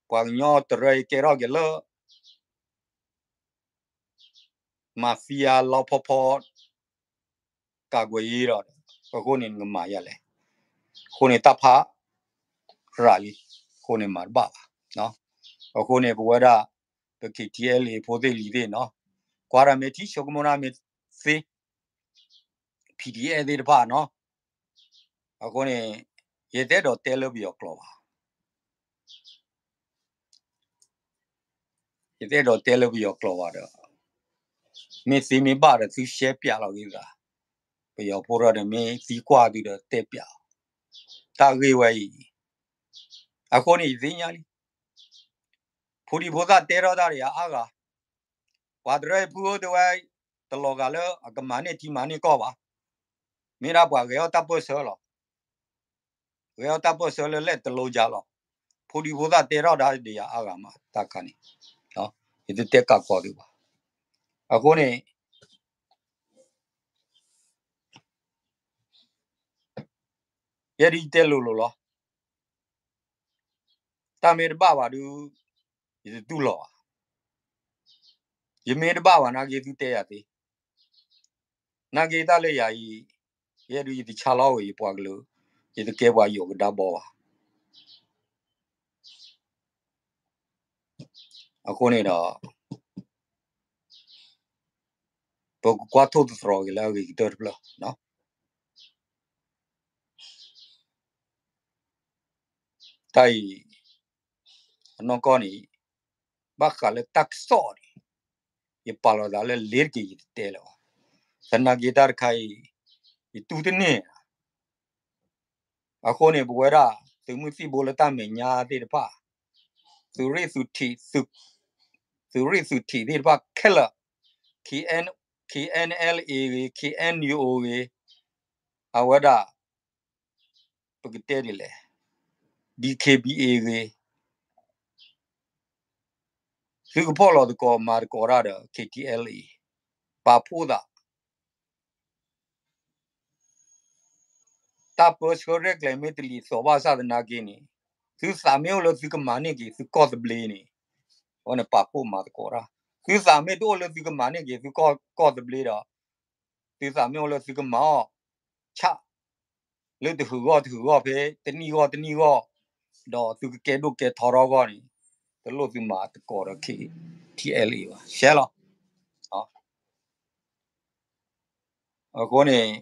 ပှၤကညီတရၢအံၤကဲထီၣ်က့ၤလၢ mafia လီၤဖီဖီ ကးကွဲးယံၤဒီး အဃိန့ၣ်နကမၤယၤလဲၣ်. အဃိန့ၣ်တၢ်ဖးရၤလံ, အဃိန့ၣ်မၤတဘၣ်ဘၣ်. အဃိန့ၣ် ပဝဲဒၣ် ပ K T L A ဖိသ့ၣ်လံၤသ့ၣ်နီၤ, ကွၢ်တၢ်မ့ၢ်ထံၣ်ဆိကမိၣ်တၢ်မ့ၢ်သ့ P D F သ့ၣ်တဖၣ်နီၤ, အဃိန့ၣ် ယတအဲၣ်ဒိးတဲလၢပယီၤကျိာ်ဘၣ်. ယတအဲၣ်ဒိးတဲလၢပယီၤကျိာ်ဘၣ်ဒီး မ့ၢ်သ့မ့ၢ်ဘၣ်ဒီး သုရှဲပၠးလီၤဂ့ၤသး, ပယီၤဖိထီၣ်ဒီး မ့ၢ်သံကွၢ်သုဒီးတဲပၠးအီၤ, တၢ်ဂ့ၢ်ဝဲအံၤ, အ အဃိန့ၣ်ယသ့ၣ်ညါလံ, ဖိဒံဖိသၣ်တဲထီၣ်တၢ်ဒီးယၤအါဂၤ, ပှၤတရၢအံၤဖုဧၢတဲဝဲ, တလီၤဂာ်လၢအကမၤန့ၢ်ထံမၤန့ၢ်ကီၢ်ဘၣ်, မ့ၢ်ဒၣ်ပှၤဂဲၤအီၣ်တၢ်ပၢၢ်ဆၢလီၤ. ဂဲၤအီၣ်တၢ်ပၢၢ်ဆၢလၢလဲၣ်တလိၤယၤလီၤ. ဖိဒံဖိသၣ်တဲထီၣ်တၢ်ဒီးယၤအါဂၤမးတၢ်ခါန့ၣ်, ယတတဲကးကီၤသုဘၣ်. အဃိန့ၣ် ယဲဒၣ်ယတဲလိၤလိၤလီၤ. တၢ်မ့ၢ်တဘၣ်ဘၣ်ဒုး, ယတတူၢ်လိာ်ဘၣ်. ယမ့ၢ်တဘၣ်ဘၣ်နာ်က့သုတဲယၤသ့, နာ်က့တၢ်လၢယၤအံၤ, ယဲဒၣ်ယတဆါလီၤဝဲယပှၤကလုာ်, ယတကဲပှၤယိၤကဒါဘီဘၣ်. အဃိန့ၣ်ဒီး ပကကွၢ်ထိၣ်သတြီၤက့ၤလၢအဂ့ၤကတၢၢ်တဖျၢၣ်. တၢ်အံၤ အနီၢ်ကီၢ်န့ၣ် ဘၣ်ဃးလၢတၢ်ကစီၣ်န့ၣ် ယပာ်လီၤသးလၢလ့ၤတက့ၤယတတဲလၢၤဘၣ်. သနာ်က့တၢ်တခါအံၤ ယတူၢ်တန့ၢ်. အဃိန့ၣ် ပဝဲဒၣ်သုးမုၢ်သံၣ်ဘိလၢတၢ်မဲာ်ညါသ့ၣ်တဖၣ်, သုးရ့ၣ်သုးထံး, သုးရ့ၣ်သုးထံးသ့ၣ်တဖၣ်ခဲလၢာ်, K N, K N L A ဂ့ၤ, K N U ဂ့ၤ, အဝဲဒၣ် ပကတဲဒ်လဲၣ်, D K B A ဂ့ၤ, သုကဖီၣ်လီၤသကိးမၤသကိးတၢ်ဒီး K T L A, ပာ်ဖှိၣ်သး တၢ်ပၢဆှၢရဲၣ်ကျဲၤမ့ၢ်တလံၤသီးဘၣ်ဆၣ်သနာ်က့န့ၣ်, သုသးမ့ၢ်အိၣ်လၢသုကမၤန့ၢ်က့ၤသုကီၢ်သဘျ့န့ၣ်, အဝဲန့ၣ်ပာ်ဖှိၣ်မၤသကိးတၢ်, သုသးမ့ၢ်တအိၣ်လၢသုကမၤန့ၢ်က့ၤသုကီၢ်သဘျ့ဒီး, သုသးမ့ၢ်အိၣ်လၢသုကမၤအီၣ်ဆၣ် လၢတဟုးဂီၢ်တဟုးဂီၢ်ဖဲ တနံၣ်ဂီၢ်တနံၣ်ဂီၢ်, ဒီးသုကကဲဒိၣ်ကဲထီထီၣ်အဂီၢ်န့ၣ်, တလိၣ်သုမၤသကိးဒီး K T L A ဘၣ်, ရှဲလီၤ. အဃိန့ၣ်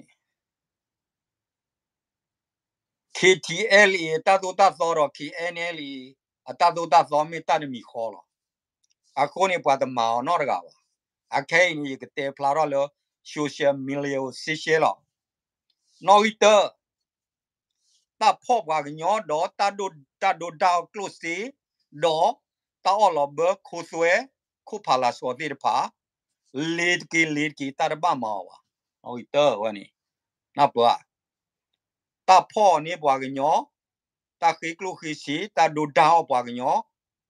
K T L A အတၢ်သိၣ်တၢ်သီဒီး K N L A အတၢ်သိၣ်တၢ်သီမ့ၢ်တၢ်တမံၤဃီလီၤ. အဃိန့ၣ် ပှၤတမၤအီၤနီတဂၤဘၣ်. အခဲအံၤန့ၣ် ယကတဲဖျါထီၣ်လၢ social media စ့ရှဲလီၤ. နီၣ်ဂံၢ်တၢ, တၢ်ဖီၣ်ပှၤကညီဒီး တၢ်ဒိးဒါအီၣ်ကျိၣ်စ့, ဒီးတၢ်အီၣ်လီၤဘၢခိသွဲ, ခိၣ်ဖးလၤဆီသ့ၣ်တဖၣ်, လ့ၤတက့ၤလ့ၤတက့ၤ တၢ်တဘၣ်မၤအီၤဘၣ်. နီၣ်ဂံၢ်တၢဝဲန့ၣ်, နၢ်ပၢၢ်ဧါ, တၢ်ဖီၣ်န့ၢ်ပှၤကညီ, တၢ်ဃ့ကျိၣ်ဃ့စ့, တၢ်ဒိးဒါအီၣ်ပှၤကညီ,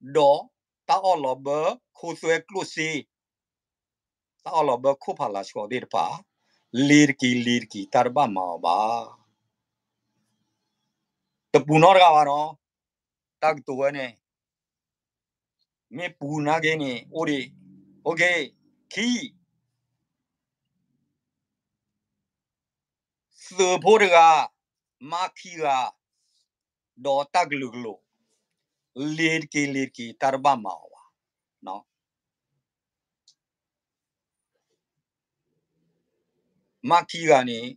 ဒီးတၢ်အီၣ်လီၤဘၢခိသွဲကျိၣ်စ့, တၢ်အီၣ်လီၤဘၢခိၣ်ဖးလၤဆီသ့ၣ်တဖၣ်, လ့ၤတက့ၤလ့ၤတက့ၤ တၢ်တဘၣ်မၤအီၤဘၣ်. တပူၤနီတဂၤဘၣ်နီၤ, တၢ်ကတိၤဝဲန့ၣ်, မ့ၢ်ပူၤနာ်က့န့ၣ် အိၣ်ဒံး, အိၣ်က့, ခံ သုးဖိတဂၤ, မါခံဂၤ, ဒီးတၢ်ကလုာ်ကလိာ်, လ့ၤတက့ၤလ့ၤတက့ၤ တၢ်တဘၣ်မၤအီၤဘၣ်. မါခံဂၤန့ၣ်,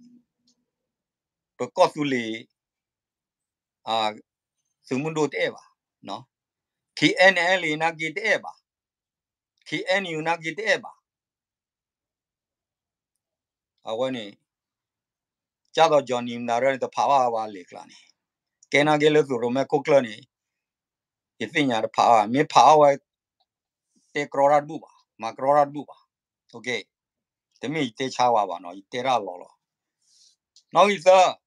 ပကီၢ်သူလ့ၤ သုးမုၢ်ဒိၣ်တအဲၣ်ဘၣ်, K N L A နာ်က့တအဲၣ်ဘၣ်, K N U နာ်က့တအဲၣ်ဘၣ်. အဝဲန့ၣ်, ကၢ်သိး Johnny မနုၤရၢန့ၣ် တဖးဘၣ်ဝဲလဲၤကျါန့ၣ်, ကဲနာ်က့လၢသုးရိၣ်မဲခိၣ်ကျၢၢ်န့ၣ်, ယသ့ၣ်ညါတဖးဘၣ်, မ့ၢ်ဖးအီၣ်ဝဲ, တဲကြီတၢ်တဘူၣ်ဘၣ်, မၤကြီတၢ်တဘူၣ်ဘၣ်. တမ့ၢ်ယတဲဆါဝဲဘၣ်နီၤ, ယတဲတၢ်လီၤလီၤ. နီၣ်ဂံၢ်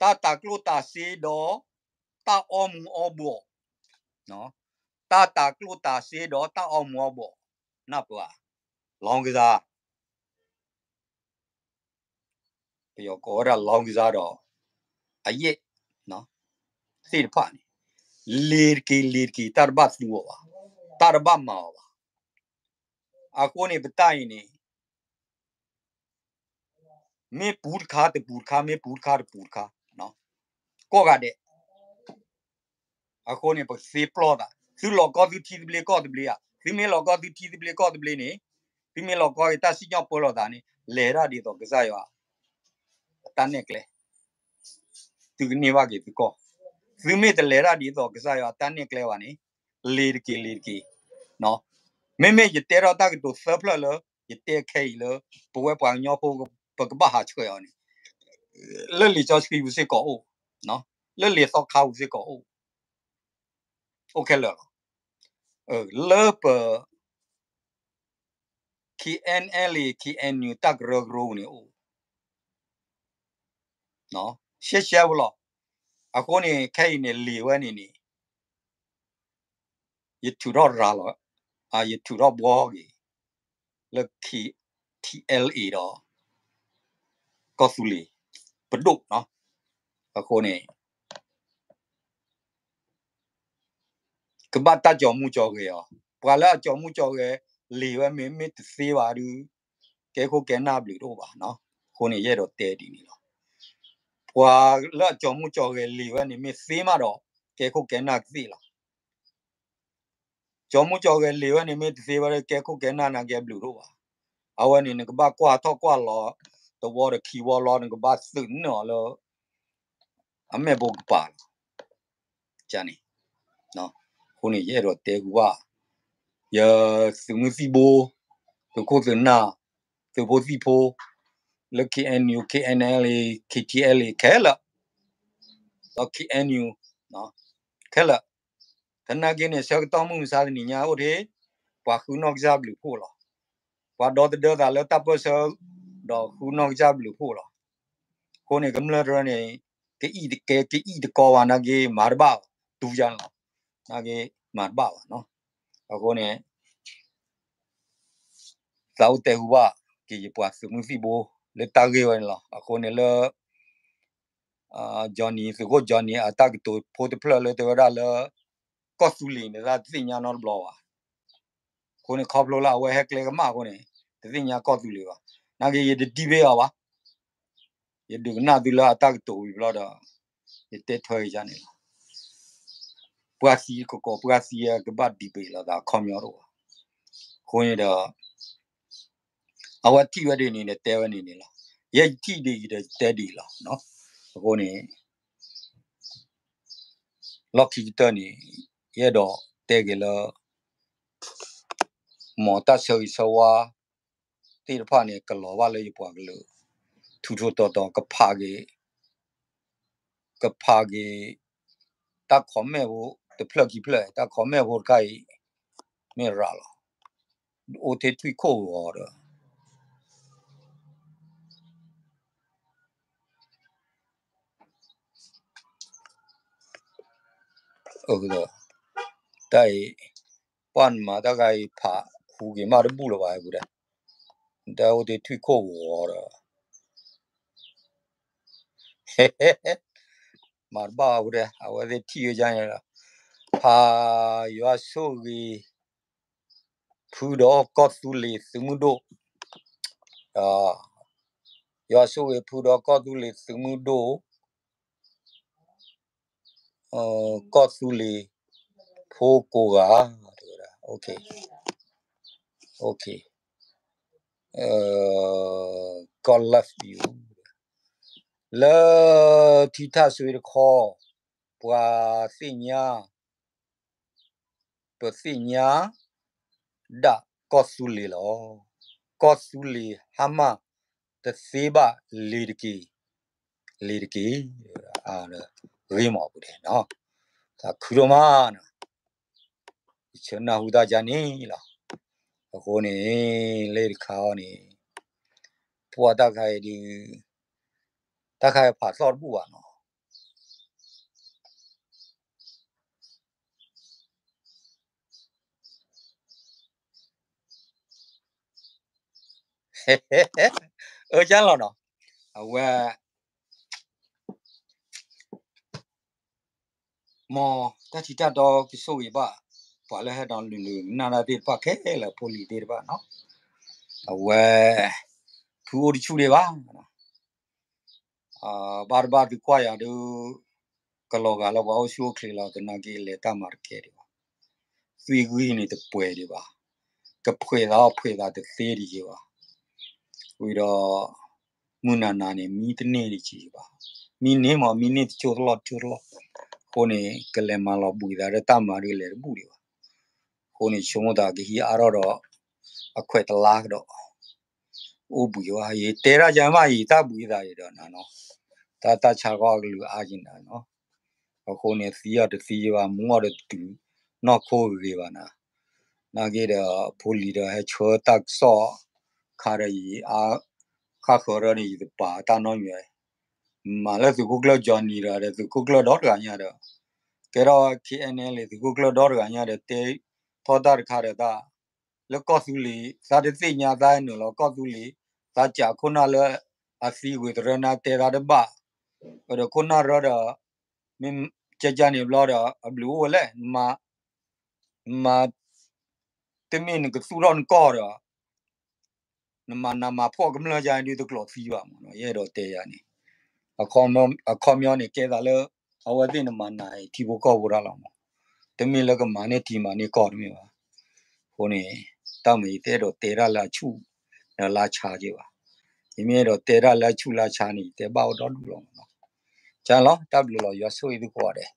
သၢ တၢ်တၤကျိၣ်တၤစ့ဒီး တၢ်အီမူၤအီဘှီး, တၢ်တၤကျိၣ်တၤစ့ဒီးတၢ်အီမူၤအီဘှီး, နၢ်ပၢၢ်ဧါ, လောင်းကစား, ပယီၤကိးဝဲဒၣ် လောင်းကစား ဒီး အယဲၢ် သ့ၣ်တဖၣ်န့ၣ်, လ့ၤတက့ၤလ့ၤတက့ၤ တၢ်တဘၣ်သူအီၤဘၣ်, တၢ်တဘၣ်မၤအီၤဘၣ်. အဃိန့ၣ် ပတၢ်အံၤန့ၣ် မ့ၢ်ပူၤတခါတပူၤတခါ, မ့ၢ်ပူၤတခါတပူၤတခါ, ကိးဂၤဒဲး. အဃိန့ၣ် ပကသ့ပျီၢ်သး, သုလီၤကီသုထံသဘျ့ကီၢ်သဘျ့ဧါ, သုမ့ၢ်လီၤကီသုထံသဘျ့ကီၢ်သဘျ့န့ၣ်, သုမ့ၢ်လီၤကီက့ၤတၢ်စံၣ်ညီၣ်ပၢလီၤသးန့ၣ်, လဲၤတၢ်ဒ်သိးကစၢ်ယွၤ အတၢ်နဲၣ်ကျဲ, သုကန့ၢ်ဘၣ်က့ၤသုကီၢ်. သုမ့ၢ်တလဲၤတၢ်ဒ်သိးကစၢ်ယွၤအတၢ်နဲၣ်ကျဲဘၣ်န့ၣ်, လ့ၤတက့ၤလ့ၤတက့ၤ. မ့မ့ၢ်ယတဲထီၣ်တၢ်ကတိၤသၢဖျၢၣ်လၢ ယတဲခဲအံၤလၢ ပဝဲပှၤကညီဖိ ပကဘၣ်ဟးဆှဲးအီၤန့ၣ်, လၢလံာ်စီဆှံပူၤစ့ၢ်ကီးအိၣ်, လၢလံာ်သီခါပူၤစ့ၢ်ကီးအိၣ်, အိၣ်ခဲလၢာ်လီၤ. လၢပ KNLA KNU တၢ်ကရၢကရိန့ၣ်အိၣ် ရှဲရှဲဖိလီၤ. အဃိန့ၣ် ခဲအံၤန့ၣ် လံာ်ဝဲန့ၣ်န့ၣ် ယထုးထီၣ်ရၤလီၤ, ယထုးထီၣ်ဘှီက့ၤ လၢ KTLA ဒီး ကီၢ်သူလ့ၤပဒိၣ်, အဃိန့ၣ် ကဘၣ်တၢ်ကၠီၤမူကၠီၤဂဲၤအီၤ, ပှၤလၢအကၠီၤမူကၠီၤဂဲၤ လံာ်ဝဲမ့မ့ၢ်တသ့ဘၣ်ဒီး ကဲခိၣ်ကဲနၢ်ဘျုးတအိၣ်ဘၣ်. အဃိန့ၣ် ယအဲၣ်ဒိးတဲဒ်န့ၣ်လီၤ. ပှၤလၢအကၠီၤမူကၠီၤဂဲၤလံာ်ဝဲန့ၣ်မ့ၢ်သ့မးဒီး ကဲခိၣ်ကဲနၢ်ကသ့လီၤ. ကၠီၤမူကၠီၤဂဲၤလံာ်ဝဲန့ၣ်မ့ၢ်တသ့ဘၣ်ဒီး ကဲခိၣ်ကဲနၢ်နာ်က့ဘျုးတအိၣ်ဘၣ်. အဝဲန့ၣ် နကဘၣ်ကွၢ်ထီၣ်ကွၢ်လီၤ တဝီတခံဝီလီၤ နကဘၣ်သုးနၢၣ်အီၤလၢ အမဲာ်ဘိကပၤလီၤ. န့ၣ် အဃိန့ၣ် ယအဲၣ်ဒိးတဲဃုာ်ဘၣ် ယသုးမုၢ်သံၣ်ဘိ သုးခိၣ်သုးနၢ် သုးဖိသံၣ်ဖိ လၢ KNU KNLA KTLA ခဲလၢာ် ဒီး KNU ခဲလၢာ်, သနာ်က့န့ၣ် ဆၢကတီၢ်မုၢ်မဆါတနံၤညါအိၣ်ထီၣ် ပှၤဃုနီၢ်ကစၢ်ဘျုးဖှိၣ်လီၤ. ပှၤဒီသဒၢသးလၢတၢ်ပၢၢ်ဆၢ ဒီးဃုနီၢ်ကစၢ်ဘျုးဖှိၣ်လီၤ. အဃိန့ၣ် ကမျၢၢ်တရၢန့ၣ် ကအံၣ်တကဲ ကအံၣ်တကီဘၣ်နာ်က့ မၤတဘၣ်ဘၣ် တူၢ်ယါန့ၣ်လီၤ. နာ်က့ မၤတဘၣ်ဘၣ်နီၤ. အဃိန့ၣ် သးအိၣ်တဲဟူဘၣ်က့ၤယပှၤသုးမုၢ်သံၣ်ဘိ လၢတၢ်ဂ့ၢ်ဝဲန့ၣ်လီၤ. အဃိန့ၣ်လၢ Johnny သုးခိၣ် Johnny အတၢ်ကတိၤဖိတဖျၢၣ်လၢတဲဝဲဒၣ်လၢ ကီၢ်သူလ့ၤန့ၣ် တၢ်တသ့ၣ်ညါနီတဘျီဘၣ်. အဃိန့ၣ် ခီဖျိလၢအဝဲဟဲကျဲကမၣ်အဃိန့ၣ် တသ့ၣ်ညါကီၢ်သူလ့ၤဘၣ်. နာ်က့ ယတဒံးဘ့ၣ်အီၤဘၣ်. ယဒုးကနၣ်သုလၢအတၢ်ကတိၤဝံၤဘျီဒီး ယတဲထွဲက့ၤယါန့ၣ်လီၤ. ပှၤသံကကိးပှၤသံ ကဘၣ်ဒံးဘ့ၣ်လိာ်သးအခီပညီတအိၣ်ဘၣ်. အဃိန့ၣ်ဒီး အဝဲထံၣ်ဝဲဒ်န့ၣ်ဒီးတဲဝဲန့ၣ်န့ၣ်လီၤ. ယဲယထံၣ်ဒ်အံၤဒီးယတဲဒ်အံၤလီၤ. အဃိန့ၣ် လီၢ်ခံကတၢၢ်န့ၣ် ယအဲၣ်ဒိးတဲက့ၤလၢ မ်တၢ်ဆၢဂ့ၤဆၢဝါသ့ၣ်တဖၣ်န့ၣ် ကလီၤဘၣ်လၢယပှၤကလုာ် ထူထူတီတီ ကဖးက့ၤ ကဖးက့ၤ တၢ် comment ဖိတဖျၢၣ်ခံဖျၢၣ် တၢ် comment ဖိတခါအံၤ မ့ၢ်ရၤလီၤ အိၣ်ထဲထွံၣ်ခိၣ်ဂီၤဒီး တၢ်အံၤ ပှၤမၤတၢ်ဂၤအံၤဖးဟူက့ၤမးတဘူၣ်လၢၤဘၣ် ဟဲပူၤဒဲး တၢ်အိၣ်ထဲထွံၣ်ခိၣ်ဂီၤဒီး မၤတဘၣ်အပူၤဒဲး အဝဲသ့ၣ်ထံၣ်ဝဲဒ်န့ၣ်လီၤ. ဖး ယွၤဆိၣ်ဂ့ၤ ဖုဒီးကီၢ်သူလ့ၤသုးမုၢ်ဒိၣ်, ယွၤဆိၣ်ဂ့ၤဖုဒီးကီၢ်သူလ့ၤသုးမုၢ်ဒိၣ်, ကီၢ်သူလ့ၤဖိကိးဂၤ, God love you လၢထံထၣ်စွ့တခီ ပှၤသ့ၣ်ညါ ပသ့ၣ်ညါဒၣ်ကီၢ်သူလ့ၤလီၤ. ကီၢ်သူလ့ၤဟါမၢ်တသ့ဘၣ်လ့ၤတက့ၢ်, လ့ၤတက့ၢ်, ဂ့ၤမးပူၤဒဲး, သးခုဒိၣ်မး, ယဆၢနၢ်ဟူတၢ်ယါန့ၣ်လီၤ. အဃိန့ၣ် လၢတခါအံၤန့ၣ် ပှၤတၢ်ခါအံၤဒုး တၢ်ခါအံၤဖးသီၣ်တဘူၣ်ဘၣ်နီၤ. အၢ ကၢ်လီၤနီၤ, အဝဲ မ်တၢ်ထံတၢ်တီကဆိၣ်ဂ့ၤဘၣ် ပှၤလၢဟဲဒီးလုၢ်လုၢ်နၢ်နၢ်သ့ၣ်တဖၣ်ခဲလၢာ်ဖိလံၤသ့ၣ်တဖၣ်နီၤ, အဝဲ ဖုအိၣ်တဆူၣ်ဒံးဘၣ် ဘၣ်တဘၣ်သုကွၢ်ယၤဒုး ကလီၤဂာ်လၢပှၤအိၣ်ဆူၣ်အိၣ်ချ့လီၤ, သနာ်က့လဲၤတၢ်မၤတကဲဒံးဘၣ်, သွံၣ်ဂံၢ်န့ၣ်တပှဲၤဒံးဘၣ်, ကဖှဲးသးအီၣ်ဖှဲးသးတသ့ဒံးဘၣ်, ဝံၤဒီး မုၢ်နၤနၤန့ၣ် မံတန့ၢ်ဒံးဘၣ်, မံန့ၢ်မး မံန့ၢ်တကၠိတလီၢ်တကၠိတလီၢ်, အဃိန့ၣ် ကလဲၤမၤလီၤဘှံးသးဒီးတၢ်မၤဒုးလဲၤတဘူၣ်ဒံးဘၣ်, အဃိန့ၣ် ဆိကမိၣ်သးကဟံးအါထီၣ်ဒီး အခွဲးတလါကဒီး အိၣ်ဘှံးဝဲ ယတဲဒၣ်ယမး ယတၢ်ဘှံးသးဒီးနီၤနီၤ, တၢ်တၢ်ဆါဃီအကလုာ်အါက့ၤနၤနီၤ. အဃိန့ၣ် သံအီၤတသံဘၣ် မူအီၤဒီးတတုၤနီၢ်ခိဂ့ၤဘၣ်နၤ. နာ်က့ဒီး ဖိလံၤဒီးဟဲဆှၢတၢ်ကစီၣ်ခါဒီးအံၤ ခါဃၢၤဒီးန့ၣ် ယတပာ်တၢ်နီတမံၤ, မၤလၢသုးခိၣ်ကျၢၢ်ကၠီနံၤဒီး ဒီးသုးခိၣ်ကျၢၢ်ဒီတဂၤညါဒီး ကဲထီၣ် ခဲအံၤန့ၣ် သုးခိၣ်ကျၢၢ်ဒီတဂၤညါဒီး တဲထီၣ်တၢ်တခါဒီးတၢ် လၢကီၢ်သူလ့ၤ သးတသ့ၣ်ညါ သးနုာ်လီၤကီၢ်သူလ့ၤ သးစံးခိၣ်နၢ်လၢအသံဝံၤတရၢနၤတဲသးတဘၣ်, ဒီးခိၣ်နၢ်ရၢဒီး မ့ၢ်ကကန့ၣ်ဘျီဒီး အဘျုးအိၣ်ဝဲလဲၣ်, နမၤ တမ့ၢ်နကသူၣ်ထီၣ်နကီၢ်ဒီး နမၤနးမၤဖှီၣ်ကမျၢၢ်ယါဒုးတကျိးသံဘၣ်မးနီၤ, ယအဲၣ်ဒိးတဲယၤန့ၣ်, အခီပညီန့ၣ် ကဲသးလၢ အဝဲသ့ၣ်နမၤနးအံၤထံဖိကီၢ်ဖိတၢ်လီၤမး, တမ့ၢ်လၢကမၤန့ၢ်ထံမၤန့ၢ်ကီၢ်တမ့ၢ်ဘၣ်. အဃိန့ၣ် တၢ်မၤယတအဲၣ်ဒိးတဲတၢ်လၢအဆူၣ် ဒီးလၢအဆါက့ဘၣ်. ယမ့ၢ်အဲၣ်ဒိးတဲတၢ်လၢအဆူၣ်လၢအဆါန့ၣ် ယတဲဘၣ်အိၣ်ဒီဒူၣ်လီၤမးနီၤ. ကလီၤ တၢ်ဘျုးလီၤ ယွၤဆိၣ်ဂ့ၤသုကိးဂၤဒဲး.